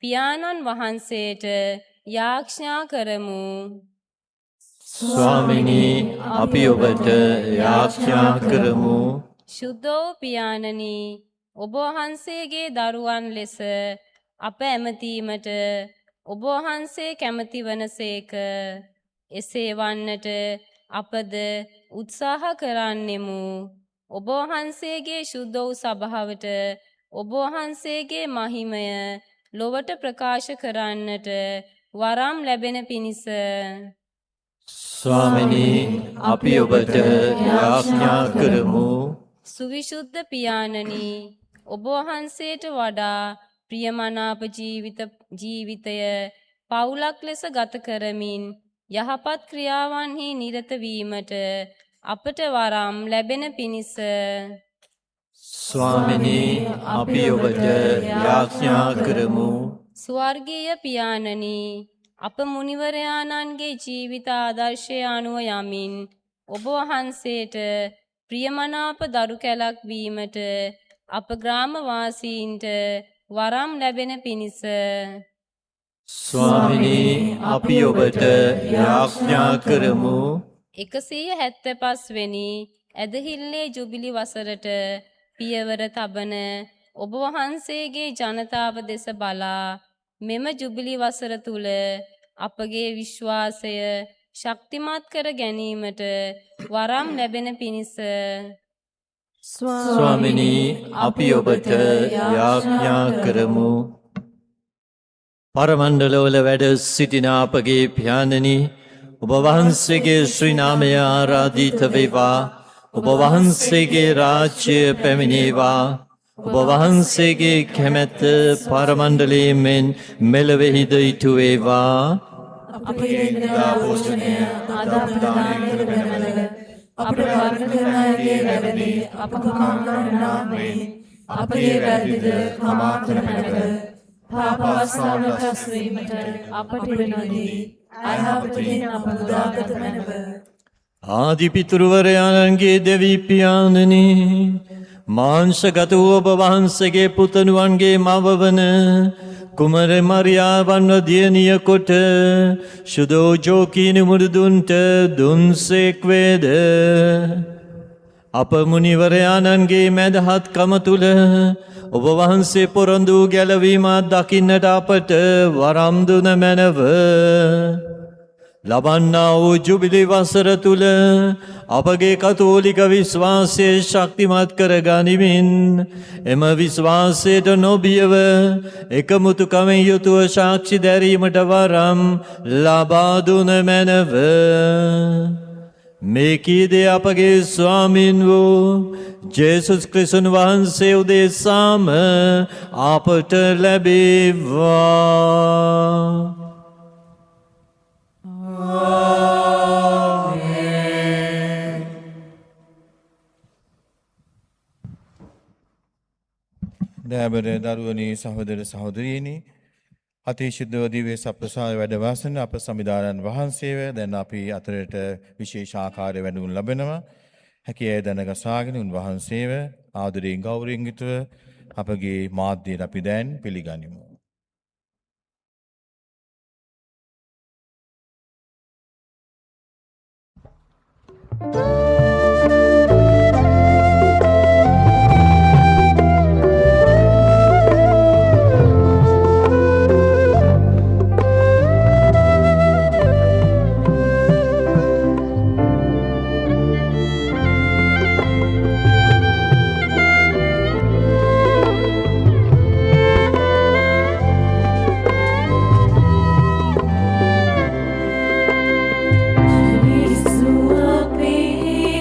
පියාණන් වහන්සේට යාඥා කරමු. ස්වාමිනී, අපි ඔබට යාඥා කරමු. ශුද්ධ වූ පියාණනි, ඔබ වහන්සේගේ දරුවන් ලෙස අප ඇමතීමට ඔබ වහන්සේ කැමති වනසේක. එසේ වන්නට අපද උත්සාහ කරන්නෙමු. ඔබ වහන්සේගේ ශුද්ධ වූ සභාවට ඔබ වහන්සේගේ මහිමය ලොවට ප්‍රකාශ කරන්නට වරම් ලැබෙන පිණිස. ස්වාමිනී, අපි ඔබට යාඥා කරමු. සුවිශුද්ධ පියාණනි, ඔබ වහන්සේට වඩා ප්‍රියමනාප ජීවිතය පවුලක් ලෙස ගත කරමින් යහපත් ක්‍රියාවන්හි නිරත වීමට අපට වරම් ලැබෙන පිණිස. ස්වාමිනී, අපි ඔබට යාඥා කරමු. ස්වර්ගීය පියාණනි, අප මුනිවරයාණන්ගේ ජීවිත ආදර්ශය අනුව යමින් ඔබ වහන්සේට ප්‍රියමනාප දරු කැලක් වීමට අප ග්‍රාමවාසීන්ට වරම් ලැබෙන පිණිස. ස්වාමිනී, අපි ඔබට යාඥා කරමු. 175 වෙනි ඇදහිල්ලේ ජුබිලි වසරට පියවර තබන ඔබ වහන්සේගේ ජනතාව දෙස බලා මෙම ජුබිලි වසර තුල අපගේ විශ්වාසය ශක්තිමත් කර ගැනීමට වරම් ලැබෙන පිණිස. ස්වාමිනී, අපි ඔබට යාඥා කරමු. පරමණ්ඩලවල වැඩ සිටින අපගේ පියාණනි, ඔබ වහන්සේගේ ශ්‍රී නාමය ආරාධිත වේවා. ඔබ වහන්සේගේ රාජ්‍ය පැමිණේවා. ඔබ වහන්සේගේ කැමැත්ත පරමණ්ඩලයේ මෙන් මෙලොවෙහිද ඉටු වේවා. අපගේ එදිනෙදා භෝජනය අද අපට දානය කර මැනව. අපට වරද කරන අයගේ වැරදි අප කමා කරන්නාක් මෙන් අපගේ වැරදිද කමා කර මැනව. පාප අවස්ථාවට හසුවීමට අපට ඉඩ නොදී අයහපතින් අප මුදාගත මැනව. ආදි පිතෘවරයාණන්ගේ දෙවි පියාණනි, මාංශගත වූ ඔබ වහන්සේගේ පුතණුවන්ගේ මව වන කුමර මරියාවන්ව දියණිය කොට ශුද්ධ ජෝකීන මුනිදුන්ට දුන්සේක් වේද? අප මුනිවරයාණන්ගේ මැදහත්කම තුළ ඔබ වහන්සේ පොරොන්දු වූ ගැලවීම දකින්නට අපට වරම් දුන මැනව. ලබන්නා වූ ජුබිලි වසර තුළ අපගේ කතෝලික විශ්වාසය ශක්තිමත් කර ගනිමින් එම විශ්වාසයට නොබියව එකමුතුකමින් යුතුව සාක්ෂි දැරීමට වරම් ලබා දුන මැනව. මේ කී දේ අපගේ ස්වාමින් වූ ජේසුස් ක්‍රිස්තුන් වහන්සේ උදෙසාම අපට ලැබේවා. දයාබර දරුවනි, සහෝදර සහෝදරියනි, අතිශුද්ධව දිව්‍ය සප්‍රසාද වැඩ වාසන අප සමිඳාණන් වහන්සේව දැන් අපි අතරට විශේෂ ආකාරයේ වැඩමුළු ලබනවා. හැකි අය දණ ගසාගෙන උන්වහන්සේව ආදරයෙන් ගෞරවයෙන් යුතුව අපගේ මාධ්‍යයට අපි දැන් පිළිගනිමු. ජේසු අපේ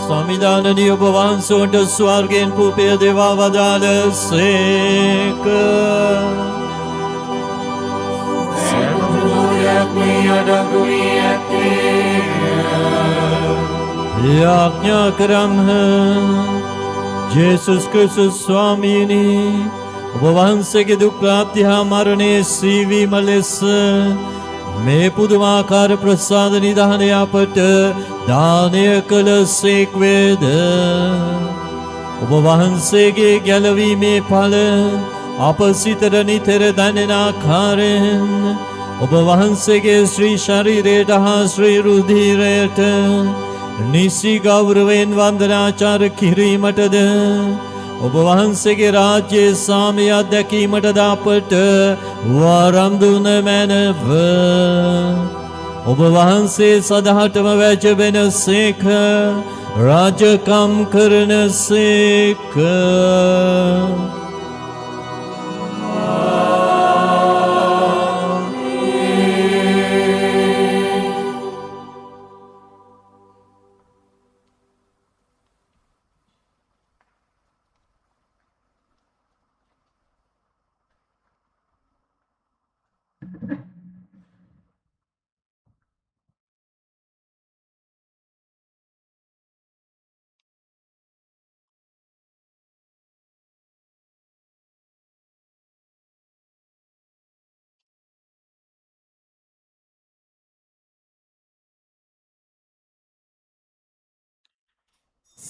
සමිඳාණනි, ඔබ වහන්සේට ස්වර්ගයෙන් පූපය දෙවා වදාළ සේක. සෑම ප්‍රමෝදයක් මෙහි අඩංගු වී ඇත්තේය. යාඥා කරම්හ. ජේසුස් ක්‍රිස්තුස් ස්වාමීනි, ඔබ වහන්සේගේ දුක් ප්‍රාප්තිය හා මරණයේ සිහිවීම ලෙස මේ පුදුමාකාර ප්‍රසාද නිධානය අපට දානය කළ සේක් වේද. ඔබ වහන්සේගේ ගැලවීමේ ඵල අප සිතට නිතර දැනෙන ආකාරයෙන් ඔබ වහන්සේගේ ශ්‍රී ශරීරයට හා ශ්‍රී රුධිරයට නිසි ගෞරවයෙන් වන්දනාචාර කිරීමටද, ඔබ වහන්සේගේ රාජ්‍යයේ සාමය අත්දැකීමටද අපට වරම් දුන මැනව. ඔබ වහන්සේ සදහටම වැජඹෙන සේක, රාජකම් කරන සේක.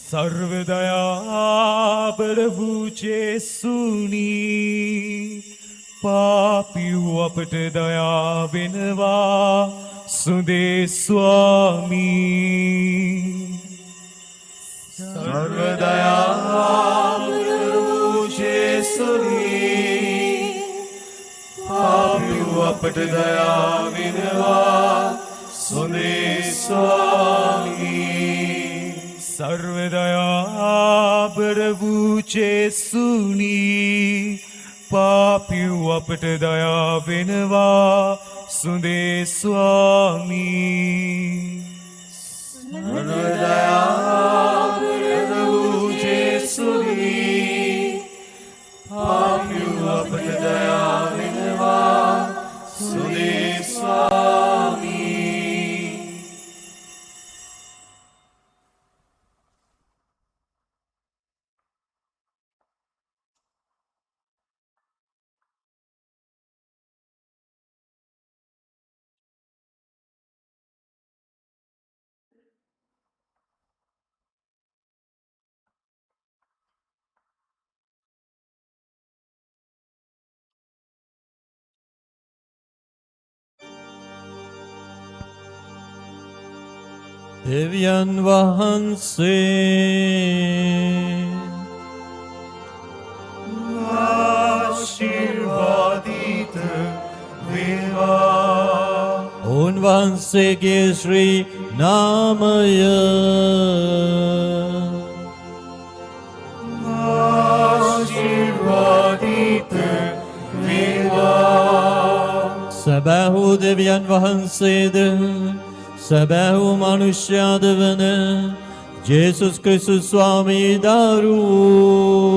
සර්ව දයාබර වූ ජේසුනි, පාපි වූ අපට දයා වෙනවා සුදේ ස්වාමී. සර්ව දයාබර වූ ජේසුනි, පාපි වූ අපට දයා වෙනවා සුදේ ස්වාමී. සර්ව දයාබර වූ ජේසුනි, පාපි වූ අපට දයා වෙනවා සුදේ ස්වාමී. සර්ව දයාබර වූ ජේසුනි, පාපි වූ අපට දයා වෙනවා සුදේ ස්වාමී. දෙවියන් වහන්සේ ආශිර්වාදිත වේවා. උන්වහන්සේගේ ශ්‍රී නාමය ආශිර්වාදිත වේවා. සැබෑ වූ දෙවියන් වහන්සේද සැබෑ වූ මනුෂ්‍යයාද වන ජේසුස් ක්‍රිස්තුස් ස්වාමී දරුවෝ,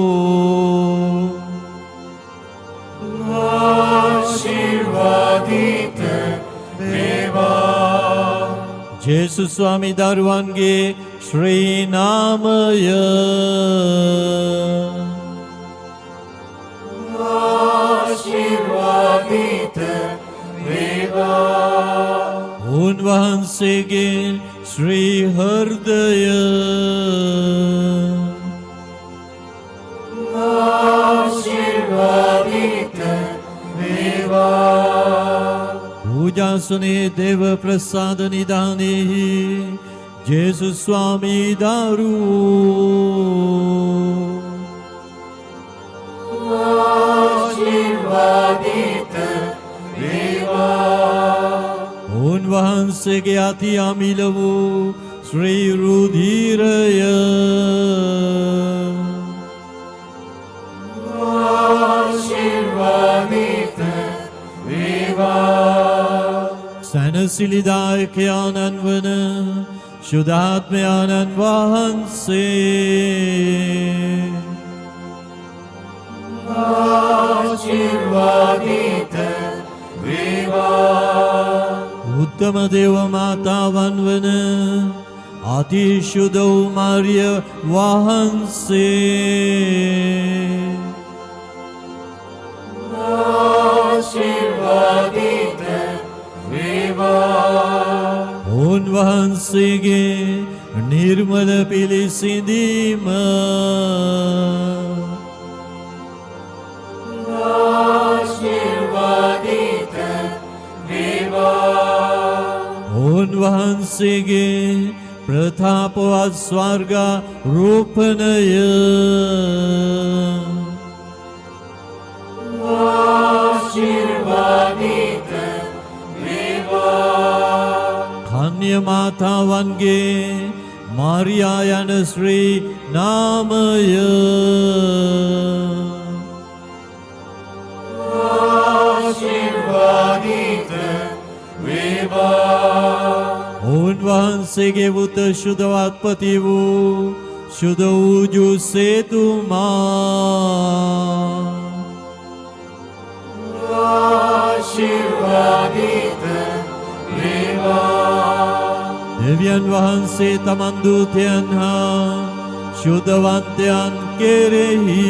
ආශිර්වාදිත වේවා. ජේසුස් ස්වාමී දරුවන්ගේ ශ්‍රී නාමය ආශිර්වාදිත වේවා. උන්වහන්සේගේ ශ්‍රී හෘදය ආශිර්වාදිත වේවා. පූජාසනයේ දේව ප්‍රසාද නිධානයෙහි ජේසුස් ස්වාමී දරුවෝ, ආශිර්වාදිත වේවා. උන්වහන්සේගේ අති අමිල වූ ශ්‍රී රුධිරය ආශිර්වාදිත වේවා. සැනසිලිදායකයාණන් වන ශුද්ධාත්මයාණන් වහන්සේ. ආශිර්වාදිත වේවා. උත්තම දේව මාතාවන් වන අතිශුද්ධ වූ මාරිය වහන්සේ. ආශිර්වාදිත වේවා. උන්වහන්සේගේ නිර්මල පිළිසිඳීම. ආශිර්වාදිත වේවා. උන්වහන්සේගේ ප්‍රතාපවත් ස්වර්ග රූපණය. ආශිර්වාදිත වේවා. කන්‍ය මාතාවන්ගේ මාරියා යන ශ්‍රී නාමය. ආශිර්වාදිත වේවා. උන්වහන්සේගේ වුත ශුද්ධවත්පති වූ ශුද්ධ වූ ජුසේතුමා. ආශිර්වාදිත වේවා. දෙවියන් වහන්සේ තමන් දූතයන් හා ශුද්ධවන්තයන් කෙරෙහි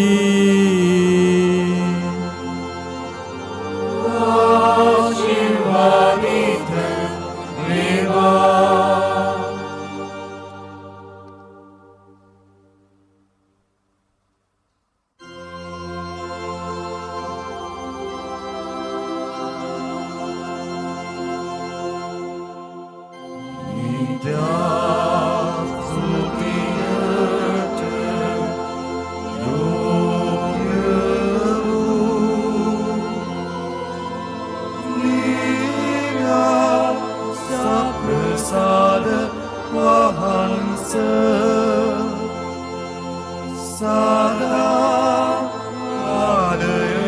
ආශිර්වාදිත වේවා. සප්‍රසාද වහන්ස සදා කාලයටම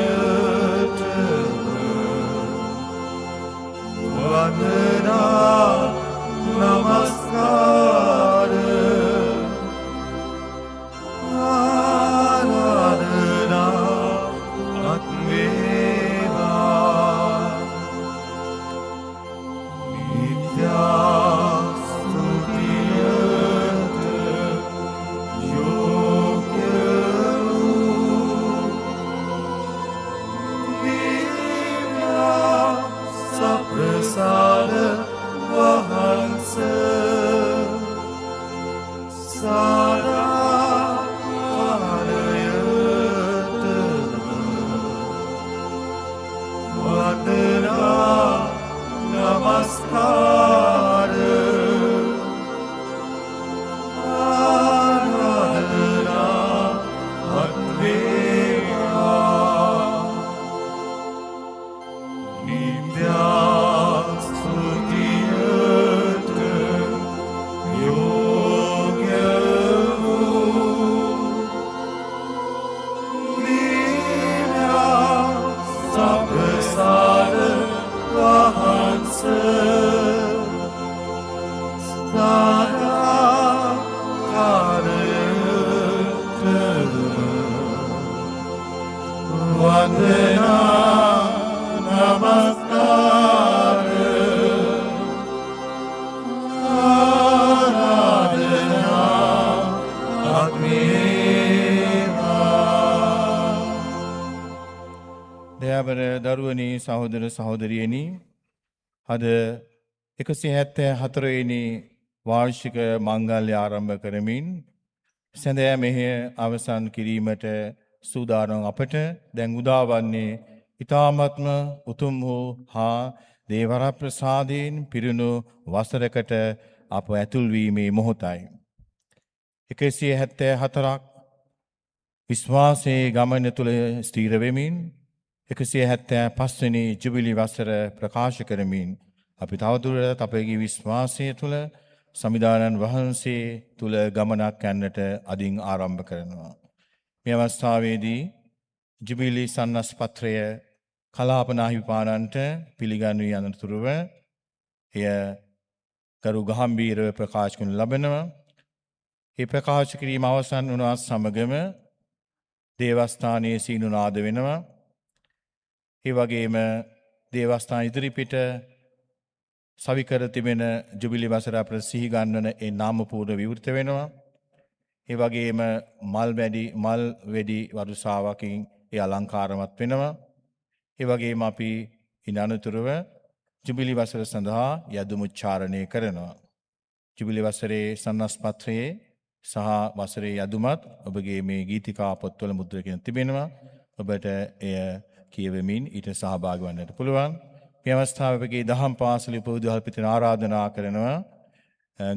වන්දනා නමස්කාර ආරාධනා අත් වේවා. නිත්‍යා ස්තුතියට යෝග්‍ය වූ දිව්‍ය සප්‍රසාද වහන්ස සදා කාලයටම වන්දනා නමස්කාර ආරාධනා අත් වේවා. නිත්‍යා ස්තුතියට යෝග්‍ය වූ දිව්‍ය සප්‍රසාද වහන්ස සදා කාලයටම වන්දනා නමස්කාර ආරාධනා අත් වේවා. දයාබර දරුවනි, සහෝදර සහෝදරියනි, අද 174 වෙනි වාර්ෂික මංගල්‍ය ආරම්භ කරමින් සැඳෑ මෙහෙය අවසන් කිරීමට සූදානම් අපට දැන් උදාවන්නේ ඉතාමත්ම උතුම් වූ හා දේවරප්‍රසාදයෙන් පිරුණු වසරකට අප ඇතුල් වීමේ මොහොතයි. 174ක් විශ්වාසයේ ගමන තුළ ස්ථිර වෙමින් 175 වෙනි ජුබිලි වසර ප්‍රකාශ කරමින් අපි තවදුරටත් අපගේ විශ්වාසය තුළ සමිඳාණන් වහන්සේ තුළ ගමනක් යන්නට අදින් ආරම්භ කරනවා. මේ අවස්ථාවේදී ජුබිලි සන්නස් පත්‍රය කලාප නාහිමිපාණන්ට පිළිගන්වී අනතුරුව එය ගරු ගාම්භීරව ප්‍රකාශ කරනු ලබනවා. ඒ ප්‍රකාශ කිරීම අවසන් වුණා සමගම දේවස්ථානයේ සීනු නාද වෙනවා. ඒ වගේම දේවස්ථාන ඉදිරිපිට සවිකර තිබෙන ජුබිලි වසර අපට සිහි ගන්වන ඒ නාම පූර්ව විවෘත වෙනවා. ඒ වගේම මල් වෙඩි වරුසාවකින් ඒ අලංකාරමත් වෙනවා. ඒ වගේම අපි ඉන් අනතුරුව ජුබිලි වසර සඳහා යදුම් උච්චාරණය කරනවා. ජුබිලි වසරේ සන්නස් පත්‍රයේ සහ වසරේ යදුමත් ඔබගේ මේ ගීතිකා පොත්වල මුද්‍රණය තිබෙනවා. ඔබට එය කියවමින් ඊට සහභාගී වන්නට පුළුවන්. මේ අවස්ථාවේ ඔබගේ දහම් පාසල උපවිදුහල්පතිතුමන් ආරාධනා කරනවා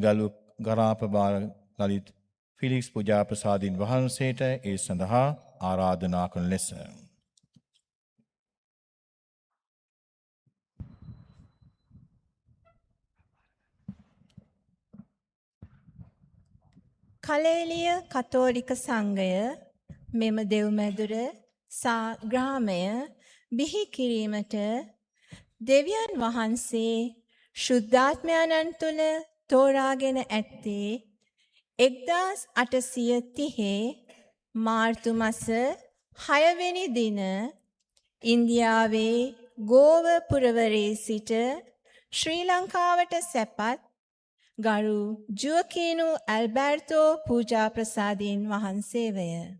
ගලු ගරාප බාල ලලිත් ෆිලික්ස් පූජා ප්‍රසාදීන් වහන්සේට ඒ සඳහා ආරාධනා කරන ලෙස. කලේලිය කතෝලික සංඝය මෙම දෙව්මැදුර සා ග්‍රාමය බිහි කිරීමට දෙවියන් වහන්සේ ශුද්ධාත්මයාණන් තුළ තෝරාගෙන ඇත්තේ 1830 මාර්තු මස 6 වෙනි දින ඉන්දියාවේ ගෝව පුරවරේ සිට ශ්‍රී ලංකාවට සැපත් ගරු ජුවකීනු ඇල්බර්තෝ පූජා ප්‍රසාදීන් වහන්සේවය.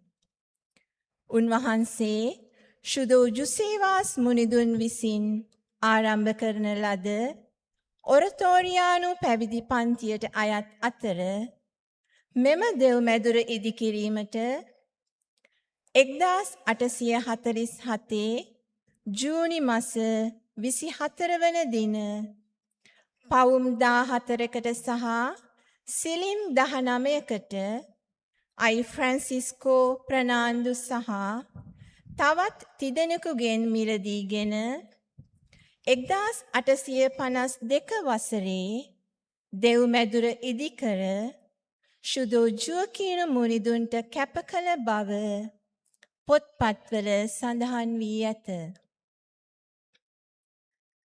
උන්වහන්සේ ශුදෝ ජුසේවාස් මුනිදුන් විසින් ආරම්භ කරන ලද ඔරතෝරියානු පැවිදි පන්තියට අයත් අතර මෙම දෙව්මැදුර ඉදිකිරීමට 1847 ජූනි මස 24 වන දින පවුම් 14කට සහ සිලිම් 19කට අයි ෆ්‍රැන්සිස්කෝ ප්‍රනාන්දු සහ තවත් තිදෙනෙකුගෙන් මිලදීගෙන 1852 වසරේ දෙව්මැදුර ඉදිකර ශුදෝ ජුවකීනු මුනිදුන්ට කැප කළ බව පොත්පත්වල සඳහන් වී ඇත.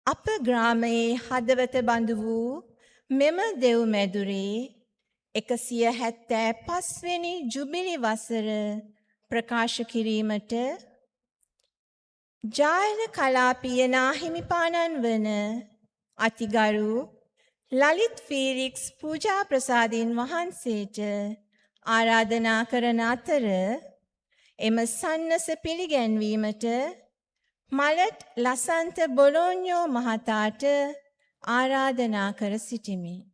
අප ග්‍රාමයේ හදවත බඳු වූ මෙම දෙව්මැදුරේ 175 වෙනි ජුබිලි වසර ප්‍රකාශ කිරීමට ජායන කලාපීය නාහිමිපාණන් වන අතිගරු ලලිත් ෆීලික්ස් පූජා ප්‍රසාදීන් වහන්සේට ආරාධනා කරන අතර එම සන්නස පිළිගැන්වීමට මලට් ලසන්ත බොලෝඤ්ඤෝ මහතාට ආරාධනා කර සිටිමි.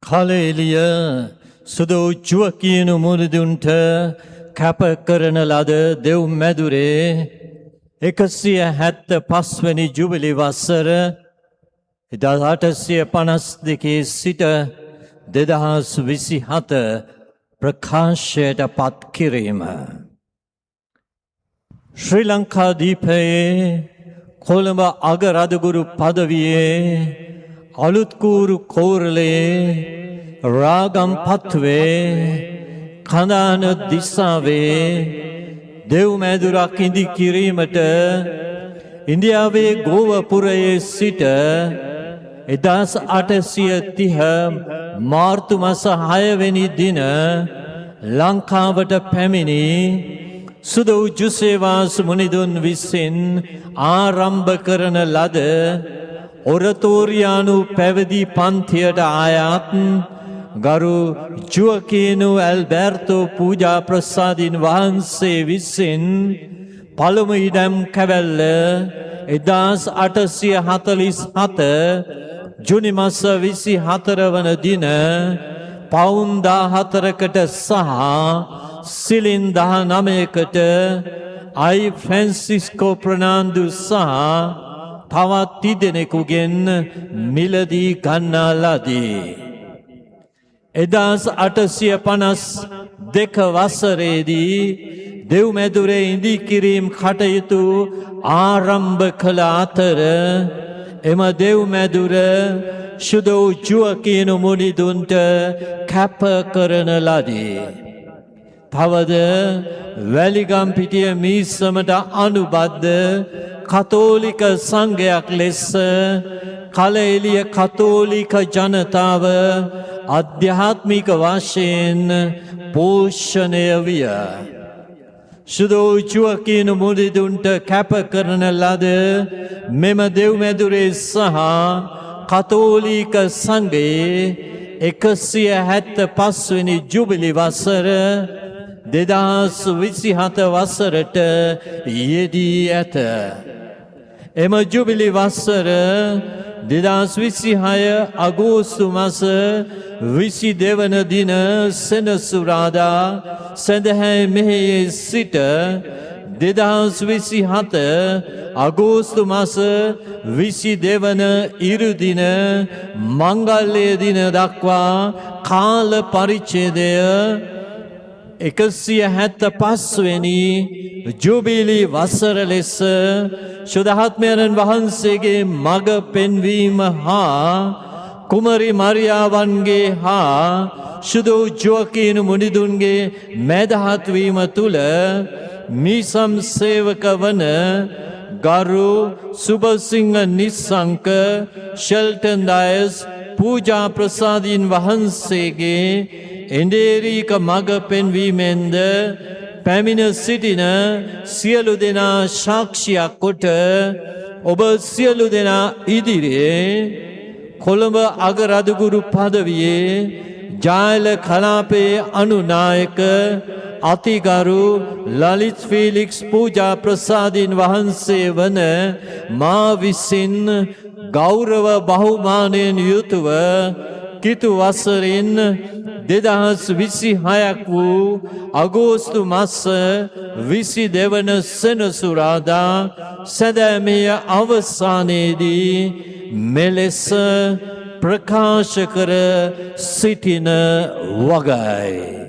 කලෙලිය සුදු ජුවකීනු මුනිදුන්ට කැප කරන ලද දෙව් මැදුරේ 175 වෙනි ජුබිලි වසර 1852 සිට 2027 ප්‍රකාශයට පත් කිරීම. ශ්‍රී ලංකා දීපයේ කොළඹ අග රදගුරු පදවියේ අලුත්කූරු කෝරළේ රාගම්පත්වේ කඳාන දිසාවේ දෙව්මැදුරක් ඉදි කිරීමට ඉන්දියාවේ ගෝවපුරයේ සිට 1830 මාර්තු මස 6 වෙනි දින ලංකාවට පැමිණි සුද වූ ජුසේවාස් මුනිදුන් විසින් ආරම්භ කරන ලද ඔරතෝරියානු පැවිදි පන්තියට අයත් ගරු ජුවකීනු ඇල්බැර්තෝ පූජා ප්‍රසාදින් වහන්සේ විසින් පළමු ඉඩම් කැවැල්ල 1847 ජුනි මස 24 වන දින පවුන් 14කට සහ සිලින් 19කට අයි ෆ්‍රැන්සිස්කෝ ප්‍රනාන්දු සහ තවත් තිදෙනෙකුගෙන් මිලදී ගන්නා ලදී. 1852 වසරේදී දෙව්මැදුරේ ඉදිකිරීම් කටයුතු ආරම්භ කළ අතර එම දෙව්මැදුර ශුද වූ ජුවකීනු මුනිදුන්ට කැප කරන ලදී. තවද වැලිගම්පිටිය මීසමට අනුබද්ධ කතෝලික සංඝයක් ලෙස කලඑළිය කතෝලික ජනතාව අධ්‍යාත්මික වශයෙන් පෝෂණය විය. සුදෝ ජුවකීනු මුනිදුන්ට කැප කරන ලද මෙම දෙව්මැදුරේ සහ කතෝලික සංඝයේ 175 වෙනි ජුබිලි වසර 2027 වසරට යෙදී ඇත. එම ජුබිලි වසර 2026 අගෝස්තු මස 22 වන දින සෙනසුරාදා සැදැහැ මෙහෙයේ සිට 2027 අගෝස්තු මස 22 වන ඉරුදින මංගල්‍ය දින දක්වා කාල පරිච්ඡේදය 175 වෙනි ජුබිලි වසර ලෙස ශුද්ධාත්මයන් වහන්සේගේ මඟ පෙන්වීම හා කුමරි මරියාවන්ගේ හා ශුද්ධ වූ ජුවකීනු මුනිදුන්ගේ මැදහත් වීම තුළ මීසම් සේවක වන ගරු සුබසිංහ නිස්සංක ෂෙල්ටන් ඩයස් පූජා ප්‍රසාදීන් වහන්සේගේ එන්ඩේරීක මඟ පෙන්වීමෙන්ද පැමිණ සිටින සියලු දෙනා සාක්ෂියක් කොට ඔබ සියලු දෙනා ඉදිරියේ කොළඹ අග රදගුරු පදවියේ ජායල කලාපයේ අනුනායක අතිගරු ලලිත් ෆීලික්ස් පූජා ප්‍රසාදීන් වහන්සේ වන මා විසින් ගෞරව බහුමානයෙන් යුතුව කිතු වසරින් 2026ක් වූ අගෝස්තු මස 22 වන සෙනසුරාදා සැදැමය අවසානයේදී මෙලෙස ප්‍රකාශ කර සිටින වගයි.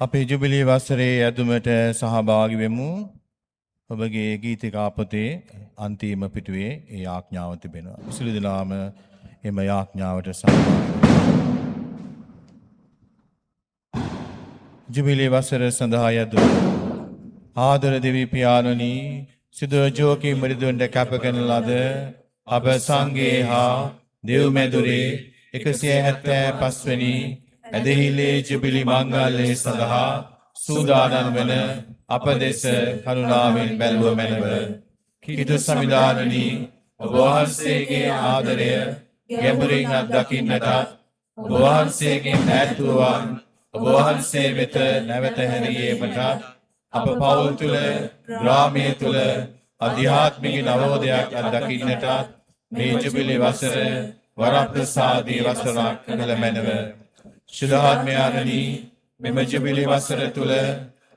අපේ ජුබිලි වසරේ ඇදුමට සහභාගී වෙමු. ඔබගේ ගීතිකා පොතේ අන්තිම පිටුවේ ඒ යාඥාව තිබෙනවා. සියලු දෙනාම එම යාඥාවට සහභාගී වෙමු. ජුබිලි වසර සඳහා යදුම ආදර දෙවි පියාණනි, සිදු ජෝකි මුනිදුන්ට කැප කරන ලද අප සංඝයේ හා දෙව් මැදුරේ 175 වෙනි ඇදහිල්ලේ ජුබිලි මංගල්‍යය සඳහා සූදානම් වන අප දෙස කරුණාවෙන් බැලුව මැනව. කිතු සමිඳාණනි, ඔබ වහන්සේගේ ආදරය ගැඹුරින් අත්දකින්නටත්, ඔබ වහන්සේගෙන් ඈත් වූවන් ඔබ වහන්සේ වෙත නැවත හැරී ඒමටත්, අප පවුල් තුළ, ග්‍රාමය තුළ අධ්‍යාත්මික නවෝදයක් අත්දකින්නටත් මේ ජුබිලි වසර වරප්‍රසාදී වසරක් කළ මැනව. ශුද්ධාත්මයාණනි, මෙම ජුබිලි වසර තුළ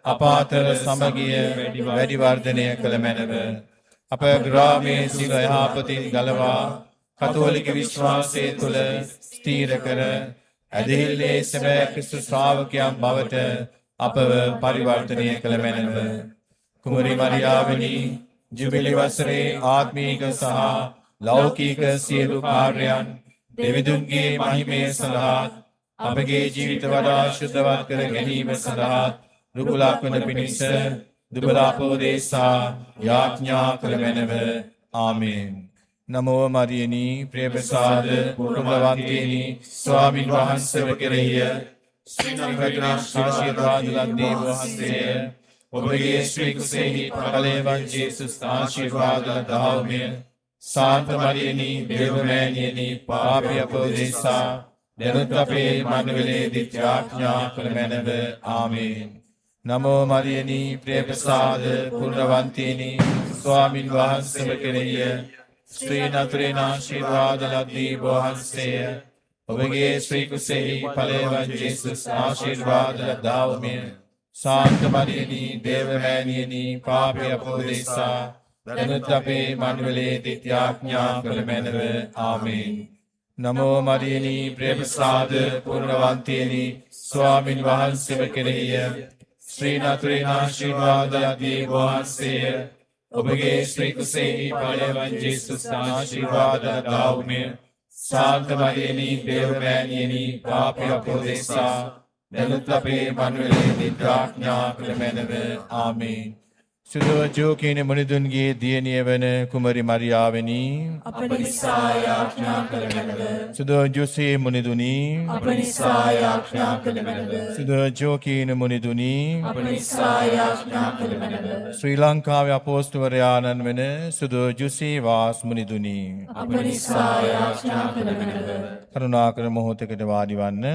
අප අතර සමගිය වැඩි වර්ධනය කළ මැනව. අප ග්‍රාමයේ සියලු අයහපතින් ගලවා කතෝලික විශ්වාසය තුළ ස්ථීර කර, ඇදහිල්ලේ සැබෑ ක්‍රිස්තු ශ්‍රාවකයන් බවට අපව පරිවර්තනය කළ මැනව. කුමරි මරියාවනි, ජුබිලි වසරේ ආත්මීක සහ ලෞකික සියලු කාර්යයන් දෙවිදුන්ගේ මහිමය සඳහා, අපගේ ජීවිත වඩා ශුද්ධවත් කර ගැනීම සඳහා රුකුලක් වන පිණිස දුබල අප උදෙසා යාඥා කළ මැනව. ආමේන්. නමෝ මරියනි, ප්‍රියප්‍රසාද පූර්ණවන්තේනි, ස්වාමින් වහන්සේ ඔබ කෙරෙහිය. ශ්‍රී ආශිර්වාද ලද්දේ වහන්සේය. ඔබගේ ශ්‍රී කුසෙහි ඵලය වන් ජේසුස් ආශිර්වාද ලද්දාහුමය. සාන්ත මරියනි, දේව මෑණියනි, පාපී අප උදෙසා දැනුත් අපේ මරණ වෙලේදීත් යාඥා කළ මැනව. ආමේන්. නමෝ මරියනි, ප්‍රියප්‍රසාද පූර්ණවන්තේනි, ස්වාමින් වහන්සේ ඔබ කෙරෙහිය. ශ්‍රී නතුරෙන් ආශිර්වාද ලද්දී වහන්සේය. ඔබගේ ශ්‍රී කුසෙහි ඵලය වන් ජේසුස් ආශිර්වාද ලද්දාහුමය. සාන්ත මරියනි, දේව මෑණියනි, පාපී අප උදෙසා දැනුත් අපේ මරණ වෙලේදීත් යාඥා කළ මැනව. ආමේන්. නමෝ මරියනි, ප්‍රියප්‍රසාද පූර්ණවන්තේනි, ස්වාමින් වහන්සේ ඔබ කෙරෙහිය. ශ්‍රී නතුරෙන් ආශිර්වාද ලද්දී වහන්සේය. ඔබගේ ශ්‍රී කුසෙහි ඵලය වන් ජේසුස් ආශිර්වාද ලද්දාහුමය. සාන්ත මරියනි, දේව මෑණියනි, පාපී අප උදෙසා දැනුත් අපේ මරණ වෙලේදීත් යාඥා කළ මැනව. ආමේන්. සුදු ජෝකීන මුනිදුන්ගේ දියණිය වන කුමරි මරියාවෙනි, අප නිසා යාඥා කළ මැනව. සුදු ජොසේ මුනිදුනි, අප නිසා යාඥා කළ මැනව. සුදු ජෝකීන මුනිදුනි, අප නිසා යාඥා කළ මැනව. ශ්‍රී ලංකාවේ අපෝස්තලවරයාණන් වන සුදු ජුසේ වාස් මුනිදුනි, අප නිසා යාඥා කළ මැනව. කරුණාකර මොහොතකට වාඩි වන්න.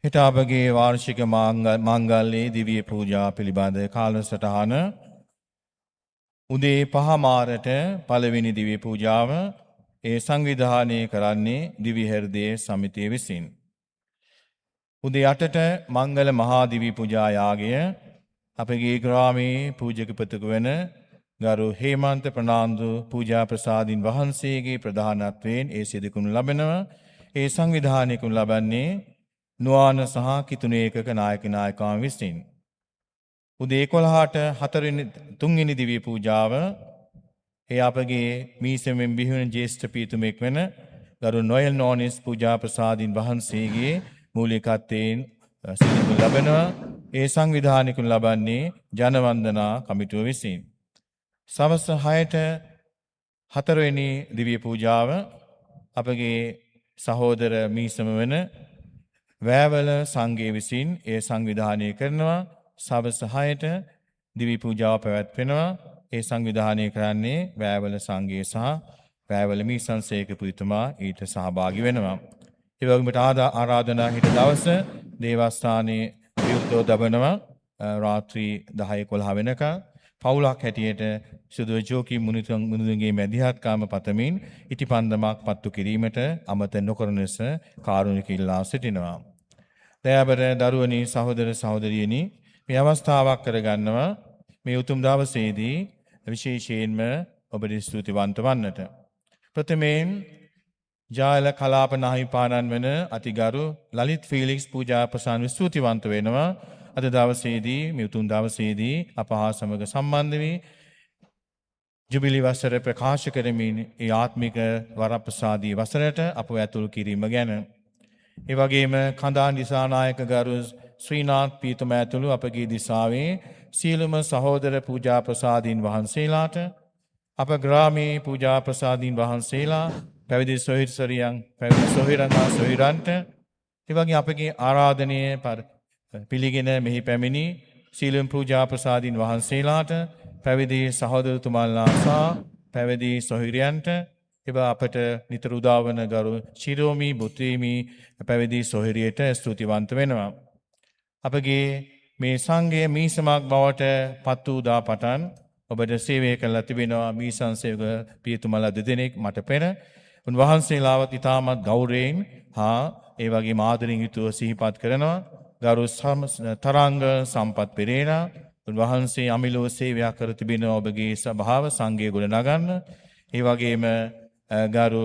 හෙට අපගේ වාර්ෂික මංගල්‍යයේ දිව්‍ය පූජා පිළිබඳ කාලසටහන: උදේ 5:30ට පළවෙනි දිව්‍ය පූජාව. ඒ සංවිධානය කරන්නේ දිව්‍ය හෘදය සමිතිය විසින්. උදේ 8ට මංගල මහා දිව්‍ය පූජා යාගය අපගේ ග්‍රාමයේ පූජක ප්‍රතික වන ගරු හේමන්ත ප්‍රනාන්දු පූජා ප්‍රසාදින් වහන්සේගේ ප්‍රධානත්වයෙන් ඒ සිදු කරනු ලබනවා. ඒ සංවිධානය කරනු ලබන්නේ නුවාන සහ කිතුණු ඒකක නායක නායිකාවන් විසින්. උදේ 11ට හතරවෙනි තුන්වෙනි දිව්‍ය පූජාව ඒ අපගේ මීසමෙන් බිහිවන ජ්‍යෙෂ්ඨ පීතුමෙක් වන ගරු නොයල් නෝනිස් පූජා ප්‍රසාදින් වහන්සේගේ මූලිකත්වයෙන් සිදු කරනු ලබනවා. ඒ සංවිධානය කරනු ලබන්නේ ජනවන්දනා කමිටුව විසින්. සවස් 6ට හතරවෙනි දිව්‍ය පූජාව අපගේ සහෝදර මීසම වන වෑවල සංඝය විසින් එය සංවිධානය කරනවා. සවස් 6ට දිව්‍ය පූජාව පැවැත්වෙනවා. ඒ සංවිධානය කරන්නේ වෑවල සංඝය සහ වෑවල මීසන් සේක පුතුමා ඊට සහභාගී වෙනවා. ඒ වගේම ආරාධනා හිට දවස දේවස්ථානයේ විවෘතව දබනවා රාත්‍රී 10 11 වෙනකම්. පවුලක් හැටියට සුදු ජෝකි මුනිතුන්ගේ මැදිහත්කම පතමින් ඉටිපන්දමක් පත්තු කිරීමට අමතක නොකරන ලෙස කාරුණික ඉල්ලා සිටිනවා. දයාබර දරුවනි, සහෝදර සහෝදරියනි, මේ අවස්ථාවක් කරගන්නවා මේ උතුම් දවසේදී විශේෂයෙන්ම ඔබට ස්තුතිවන්ත වන්නට. ප්‍රථමයෙන් ජායල කලාප නාහිමිපාණන් වන අතිගරු ලලිත් ෆීලික්ස් පූජා ප්‍රසන්න ස්තුතිවන්ත වෙනවා. අද දවසේදී, මේ උතුම් දවසේදී අප හා සමග සම්බන්ධ වී ජුබිලි වසර ප්‍රකාශ කරමින් ඒ ආත්මික වරප්‍රසාදී වසරට අපව ඇතුළු කිරීම ගැන. ඒ වගේම කඳාන් දිසානායක ගරු ශ්‍රීනාත් පීතුමා ඇතුළු අපගේ දිසාවේ සියලුම සහෝදර පූජා ප්‍රසාදීන් වහන්සේලාට, අප ග්‍රාමයේ පූජා ප්‍රසාදීන් වහන්සේලා, පැවිදි සොහිරසරියන්, පැවිදි සොහිරන් හා සොහිරන්ට, ඒ වගේ අපගේ ආරාධනය පිළිගෙන මෙහි පැමිණි සියලුම පූජා ප්‍රසාදීන් වහන්සේලාට, පැවිදි සහෝදරතුමන්ලා සහ පැවිදි සොහිරියන්ට, ඒවා අපට නිතර උදා වන ගරු ශිරෝමි බුත්‍රීමි පැවිදි සොහිරියට ස්තුතිවන්ත වෙනවා. අපගේ මේ සංඝය මීසමක් බවට පත් වූ දා පටන් ඔබට සේවය කරලා තිබෙනවා මීසන් සේවක පියතුමලා දෙදෙනෙක් මට පෙර. උන්වහන්සේලාවත් ඉතාමත් ගෞරවයෙන් හා ඒ වගේම ආදරෙන් යුතුව සිහිපත් කරනවා. ගරු තරංග සම්පත් පෙරේරා උන්වහන්සේ අමිලව සේවයක් කර තිබෙනවා ඔබගේ සභාව සංඝය ගොඩනගන්න. ඒ වගේම ගරු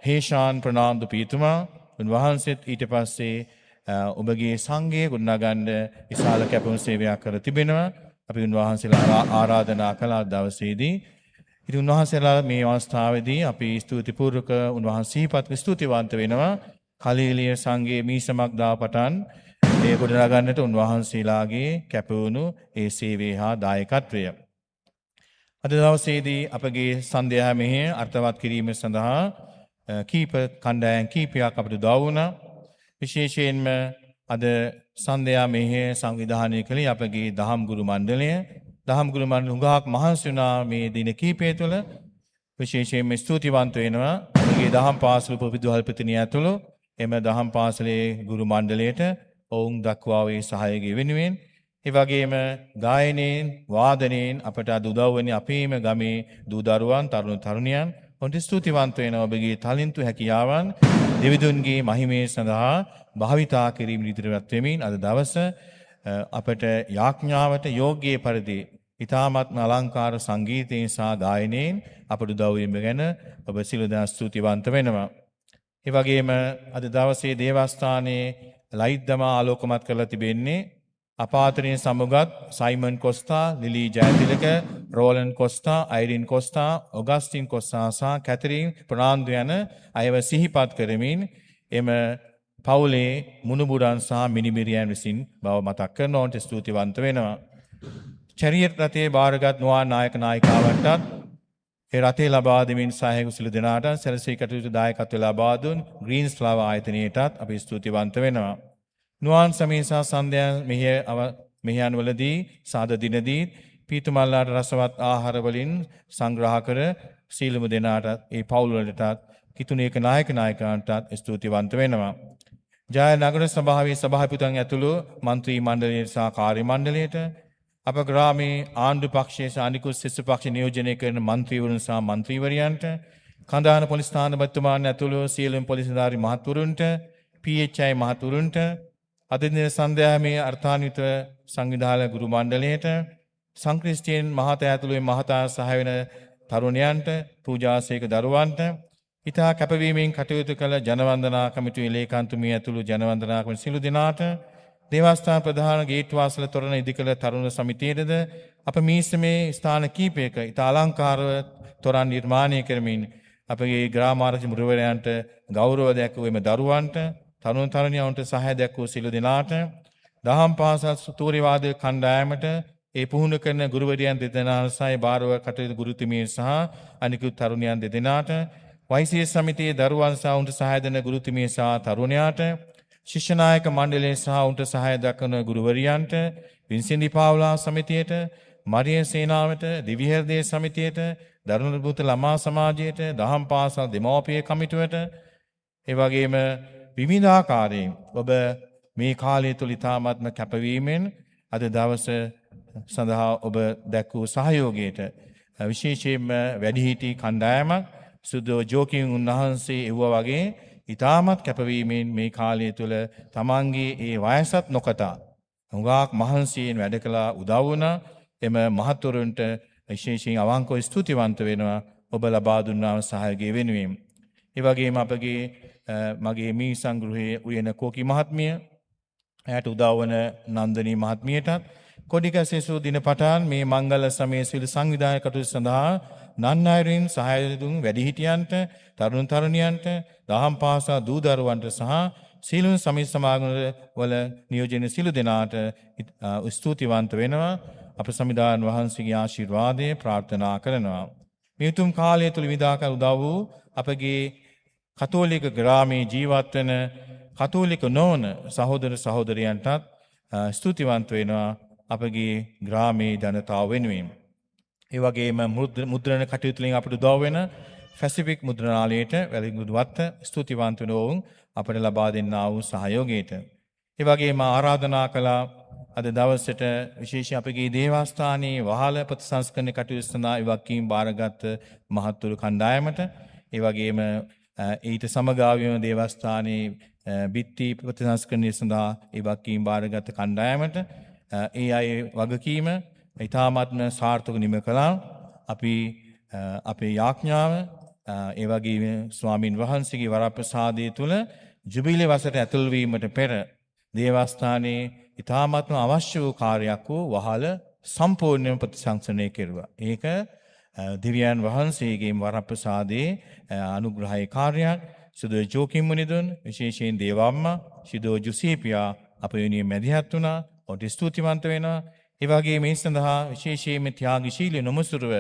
හේෂාන් ප්‍රනාන්දු පියතුමා උන්වහන්සේත් ඊට පස්සේ ඔබගේ සංඝය ගොඩනගන්න විශාල කැපවීම සේවයක් කර තිබෙනවා. අපි උන්වහන්සේලා ආරාධනා කළ දවසේදී ඉතින් උන්වහන්සේලා මේ අවස්ථාවේදී අපි ස්තුති පූර්වක උන්වහන්සේ සිහිපත් ස්තුතිවන්ත වෙනවා. කලීලිය සංඝයේ මීසමක් දා පටන් ඒ ගොඩනගන්නට උන්වහන්සේලාගේ කැපවුණු ඒ සේවය හා දායකත්වය. අද දවසේදී අපගේ සන්ධ්‍යා මෙහෙය අර්ථවත් කිරීම සඳහා කීප කණ්ඩායම් කීපයක් අපිට උදව් වුණා. විශේෂයෙන්ම අද සන්ධ්‍යා මෙහෙය සංවිධානය කළේ අපගේ දහම් ගුරු මණ්ඩලය. දහම් ගුරු මණ්ඩල හුඟක් මහන්සි වුණා මේ දින කීපය තුළ. විශේෂයෙන්ම ස්තුතිවන්ත වෙනවා අපගේ දහම් පාසල උපවිදුහල්පතිනිය ඇතුළු එම දහම් පාසලේ ගුරු මණ්ඩලයට ඔවුන් දක්වා වූ සහයෝගය වෙනුවෙන්. ඒ වගේම ගායනයෙන් වාදනයෙන් අපට අද උදව් වෙන්නේ අපේම ගමේ දූ දරුවන්, තරුණ තරුණියන්. ඔවුන්ට ස්තුතිවන්ත වෙනවා ඔබගේ තලින්තු හැකියාවන් දෙවිදුන්ගේ මහිමය සඳහා භාවිතා කිරීම ඉදිරියට වෙමින් අද දවස අපට යාඥාවට යෝග්‍ය පරිදි ඉතාමත්ම අලංකාර සංගීතයෙන් සහ ගායනයෙන් අපට උදව් වීම ගැන ඔබ සියලු දෙනා ස්තුතිවන්ත වෙනවා. ඒ වගේම අද දවසේ දේවස්ථානයේ ලයිට් දමා ආලෝකමත් කරලා තිබෙන්නේ අපාතරයෙන් සමුගත් Simon Costa, Lily Jayathilaka, Roland Costa, Irene Costa, Augustine Costa සහ කැතරින් ප්‍රනාන්දු යන අයව සිහිපත් කරමින් එම පවුලේ මුණුබුරන් සහ මිනිබිරියන් විසින් බව මතක් කරන ඔවුන්ට ස්තුතිවන්ත වෙනවා. චැරියට් රථයේ භාරගත් නුවන් නායක නායිකාවන්ටත් ඒ රථය ලබා දෙමින් සහායක සියලු දෙනාට සැලසී කටයුතු දායකත්වය ලබා දුන් ග්‍රීන්ස් ෆ්ලවර් ආයතනයටත් අපි ස්තුතිවන්ත වෙනවා. නුවන් සමය සහ සන්ධ්‍යා මෙහෙයන් වලදී සාද දිනදී පීතුමල්ලාට රසවත් ආහාර වලින් සංග්‍රහ කර සීලමු දෙනාටත් ඒ පවුල් වලටත් කිතුණේක නායක නායිකාන්ටත් ස්තුතිවන්ත වෙනවා. ජය නගර සභාවේ සභාපතිතුමන් ඇතුළු මන්ත්‍රී මණ්ඩලයට සහ කාර්ය මණ්ඩලයට, අප ග්‍රාමයේ ආණ්ඩු පක්ෂයේ සහ අනිකුත් සෙසු පක්ෂ නියෝජනය කරන මන්ත්‍රීවරුන් සහ මන්ත්‍රීවරියන්ට, කඳාන පොලිස් ස්ථානපතිතුමාන් ඇතුළු සියලුම පොලිස් නිලධාරි මහත්වරුන්ට, PHI මහත්වරුන්ට, අද දින සන්ධ්‍යාමේ අර්ථාන්විත සංවිධායක ගුරු මණ්ඩලයට, සංක්‍රිස්තියන් මහතා ඇතුළු මහතා සහාය වෙන තරුණයන්ට, පූජාසේක දරුවන්ට, ඉතා කැපවීමෙන් කටයුතු කළ ජනවන්දනා කමිටුවේ ලේකම්තුමිය ඇතුළු ජනවන්දනා කමිටු සියලු දෙනාට, දේවස්ථාන ප්‍රධාන ගේට්ටු වාසල තොරණ ඉදිකළ තරුණ සමිතියටද, අප මීසමේ ස්ථාන කීපයක ඉතා අලංකාරව තොරන් නිර්මාණය කරමින් අපගේ ග්‍රාමාරච්චි මුරවරයන්ට ගෞරව දැක්වූ එම දරුවන්ට, තරුණ තරුණියන්ට සහාය දැක්වූ සියලු දෙනාට, දහම් පාසල් තූර්ය වාදක කණ්ඩායමට, ඒ පුහුණු කරන ගුරුවරියන් දෙදෙනා සහ ඒ භාරව කටයුතු ගුරුතුමිය සහ අනිකුත් තරුණියන් දෙදෙනාට, වෛසිය සමිතියේ දරුවන් සහ උන්ට සහාය දෙන ගුරුතුමිය සහ තරුණයාට, ශිෂ්‍ය නායක මණ්ඩලය සහ උන්ට සහාය දක්වන ගුරුවරියන්ට, වින්සින්දි පාවුලා සමිතියට, මරිය සේනාවට, දිව්‍ය හෘදය සමිතියට, දරුණුබුත ළමා සමාජයට, දහම් පාසල් දෙමව්පිය කමිටුවට, ඒ වගේම විවිධාකාරයෙන් ඔබ මේ කාලය තුළ ඉතාමත්ම කැපවීමෙන් අද දවස සඳහා ඔබ දැක් වූ සහයෝගයට, විශේෂයෙන්ම වැඩිහිටි කණ්ඩායමක් සුදෝ ජෝකින් උන්වහන්සේ එව්වා වගේ ඉතාමත් කැපවීමෙන් මේ කාලය තුළ තමන්ගේ ඒ වයසත් නොකතා හුඟක් මහන්සියෙන් වැඩ කළා, උදව් වුණා. එම මහත්වරුන්ට විශේෂයෙන් අවංකව ස්තුතිවන්ත වෙනවා ඔබ ලබා දුන්නා සහයෝගය වෙනුවෙන්. ඒ වගේම අපගේ මගේ මී සංග්‍රහයේ උයන කෝකි මහත්මිය, එයාට උදව් වන නන්දනී මහත්මියටත්, කොඩිගැසීසු දින පටන් මේ මංගල සමයේ සියලු සංවිධානය කටයුතු සඳහා නන් අයුරින් සහාය දුන් වැඩිහිටියන්ට, තරුණ තරුණියන්ට, දහම් පාසල් දූ දරුවන්ට සහ සියලුම සමිති සමාගම් වල නියෝජන සියලු දෙනාට ස්තුතිවන්ත වෙනවා. අප සමිඳාණන් වහන්සේගේ ආශිර්වාදය ප්‍රාර්ථනා කරනවා. මේ උතුම් කාලය තුල විදාකර උදව් වූ අපගේ කතෝලික ග්‍රාමයේ ජීවත් වන කතෝලික නොවන සහෝදර සහෝදරියන්ටත් ස්තුතිවන්ත වෙනවා අපගේ ග්‍රාමයේ ජනතාව වෙනුවෙන්. ඒ වගේම මුද්‍රණ කටයුතු වලින් අපිට උදව් වෙන පැසිෆික් මුද්‍රණාලයට වැලිඟුදුවත්ත ස්තුතිවන්ත වෙන ඔවුන් අපට ලබා දෙන්නා වූ සහයෝගයට. ඒ වගේම ආරාධනා කළා අද දවසට විශේෂයෙන් අපගේ දේවස්ථානයේ වහල ප්‍රතිසංස්කරණ කටයුතු සඳහා ඉවක්කීම් බාරගත් මහත්තුරු කණ්ඩායමට, ඒ වගේම ඊට සමගාමීව දේවස්ථානයේ බිත්ති ප්‍රතිසංස්කරණය සඳහා ඉවක්කීම් බාරගත් කණ්ඩායමට ඒ අය වගකීම ඉතාමත්ම සාර්ථක නිම කළා. අපි අපේ යාඥාව ඒ වගේම ස්වාමින් වහන්සේගේ වරප්‍රසාදය තුළ ජුබිලි වසරට ඇතුල් වීමට පෙර දේවස්ථානයේ ඉතාමත්ම අවශ්‍ය වූ කාර්යයක් වූ වහල සම්පූර්ණයෙන්ම ප්‍රතිසංස්කරණය කෙරුවා. ඒක දෙවියන් වහන්සේගේ වරප්‍රසාදයේ අනුග්‍රහයේ කාර්යයක්. සුදෝ ජෝකිම් මුනිදුන් විශේෂයෙන් දේවම්මා සිදෝ ජුසීපියා අප වෙනුවෙන් මැදිහත් වුණා. ඔවුන්ට ස්තුතිවන්ත වෙනවා. ඒ වගේම මේ සඳහා විශේෂයෙන්ම ත්‍යාගශීලී නොමසුරුව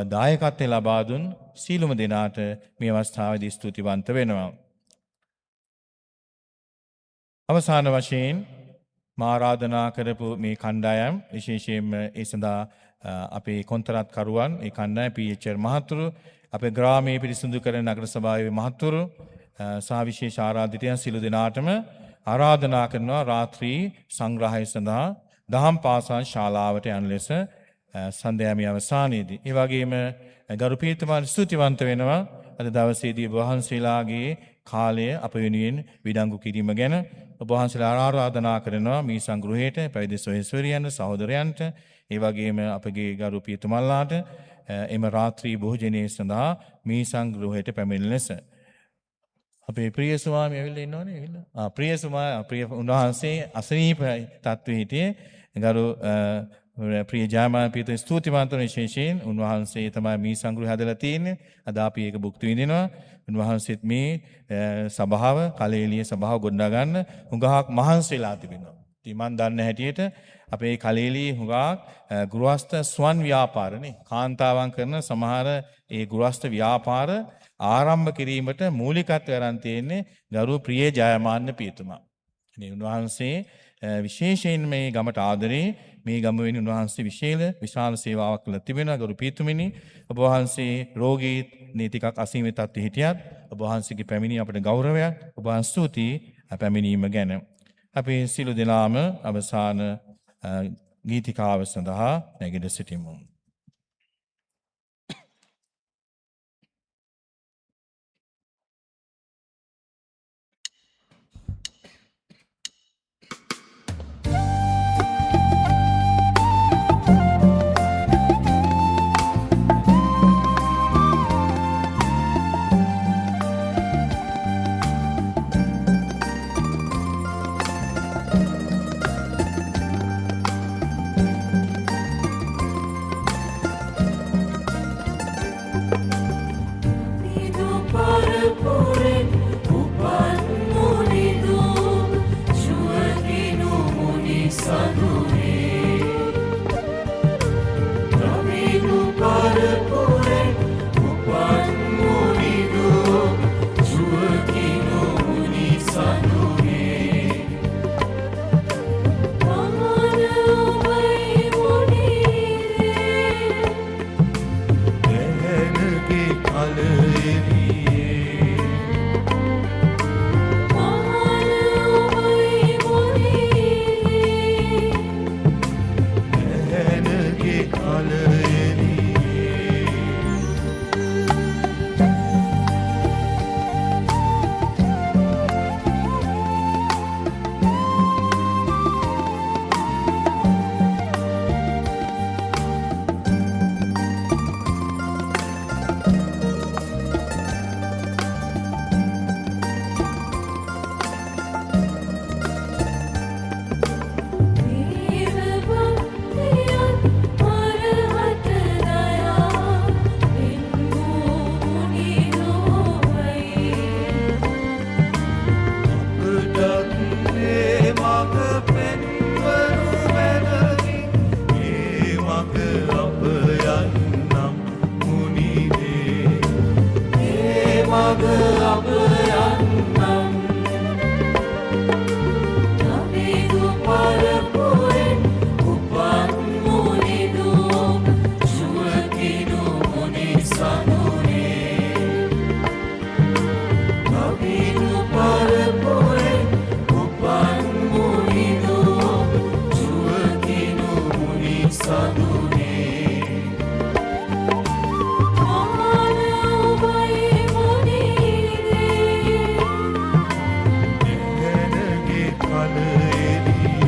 දායකත්වය ලබා දුන් සීලුම දෙනාට මේ අවස්ථාවේදී ස්තුතිවන්ත වෙනවා. අවසාන වශයෙන් මා ආරාධනා කරපු මේ කණ්ඩායම් විශේෂයෙන්ම ඒ සඳහා අපේ කොන්ත්‍රාත්කරුවන් ඒ කණ්ඩායම PHR මහතුරු, අපේ ග්‍රාමයේ පිරිසිදු කරන නගර සභාවේ මහතුරු සහ විශේෂ ආරාධිතයන් සියලු දෙනාටම ආරාධනා කරනවා රාත්‍රී සංග්‍රහය සඳහා දහම් පාසල් ශාලාවට යන ලෙස සන්ධ්‍යාමයේ අවසානයේදී. ඒ වගේම ගරු පීඨමාන ස්තුතිවන්ත වෙනවා අද දවසේදී ඔබ වහන්සේලාගේ කාලය අප වෙනුවෙන් විඩංගු කිරීම ගැන. ඔබ වහන්සේලා ආරාධනා කරනවා මේ සංග්‍රහයට පැවිදි සොයසොරියන් සහෝදරයන්ට, ඒ වගේම අපගේ ගරු පියතුමන්ලාට එම රාත්‍රී භෝජනය සඳහා මේ සංග්‍රහයට පැමිණෙන ලෙස. අපේ ප්‍රිය ස්වාමී ඇවිල්ලා ඉන්නවනේ ඇවිල්ලා. ප්‍රිය ප්‍රිය උන්වහන්සේ අසනීප තත්ත්වයේ හිටියේ. ගරු ප්‍රිය ජයමාන පියතුමනි ස්තුතිවන්ත වන විශේෂයෙන් උන්වහන්සේ තමයි මේ සංග්‍රහය හදලා තියෙන්නේ. අද අපි ඒක භුක්ති විඳිනවා. උන්වහන්සේත් මේ සභාව කලෙලිය සභාව ගොඩනගන්න හුඟක් මහන්සි වෙලා තිබෙනවා. ඉතින් මං දන්න හැටියට අපේ කලෙලිය හුඟක් ගෘහස්ත ස්වන් ව්‍යාපාරනේ කාන්තාවන් කරන සමහර ඒ ගෘහස්ත ව්‍යාපාර ආරම්භ කිරීමට මූලිකත්වය අරන් තියෙන්නේ ගරු ප්‍රිය ජයමාන්න පියතුමා. ඉතින් උන්වහන්සේ විශේෂයෙන් මේ ගමට ආදරේ, මේ ගම වෙනුවෙන් උන්වහන්සේ විශාල සේවාවක් කළ තිබෙනවා. ගරු පියතුමනි, ඔබ වහන්සේ රෝගී නේ ටිකක් අසීමිත තත්ත්වෙ හිටියත් ඔබ වහන්සේගේ පැමිණීම අපට ගෞරවයක්. ඔබ වහන්සේ ස්තුතියි පැමිණීම ගැන. අපි සියලු දෙනාම අවසාන ගීතිකාව සඳහා නැගිට සිටිමු. මග අප යන්නම්. නවිදු පරපුරෙන් උපන් මුනිදු ඔබ සුවකිනු මුනි සඳුනේ. නවිදු පරපුරෙන් උපන් මුනිදු ඔබ සුවකිනු මුනි සඳුනේ. මහාන ඔබයි මුනිදේ. ඇහැනගේ කල එළියේ.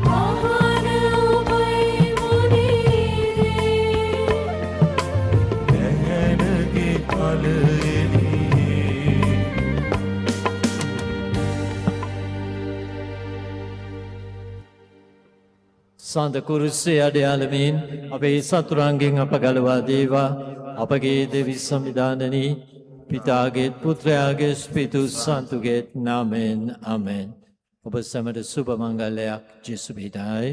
මහාන ඔබයි මුනිදේ. ඇහැනගේ කල එළියේ. සඳ කුරුස්සේ අඩයාලමින් අපේ සතුරන්ගෙන් අප ගලවා දේවා. අපගේ දෙවි සමිඳාණනි, පිතාගේත් පුත්‍රයාගේ ස්පිරිතුස් සන්තුගේත් නාමයෙන්, ආමෙන්. ඔබ සැමට සුබ මංගල්‍යයක්. ජේසු පිහිටයි.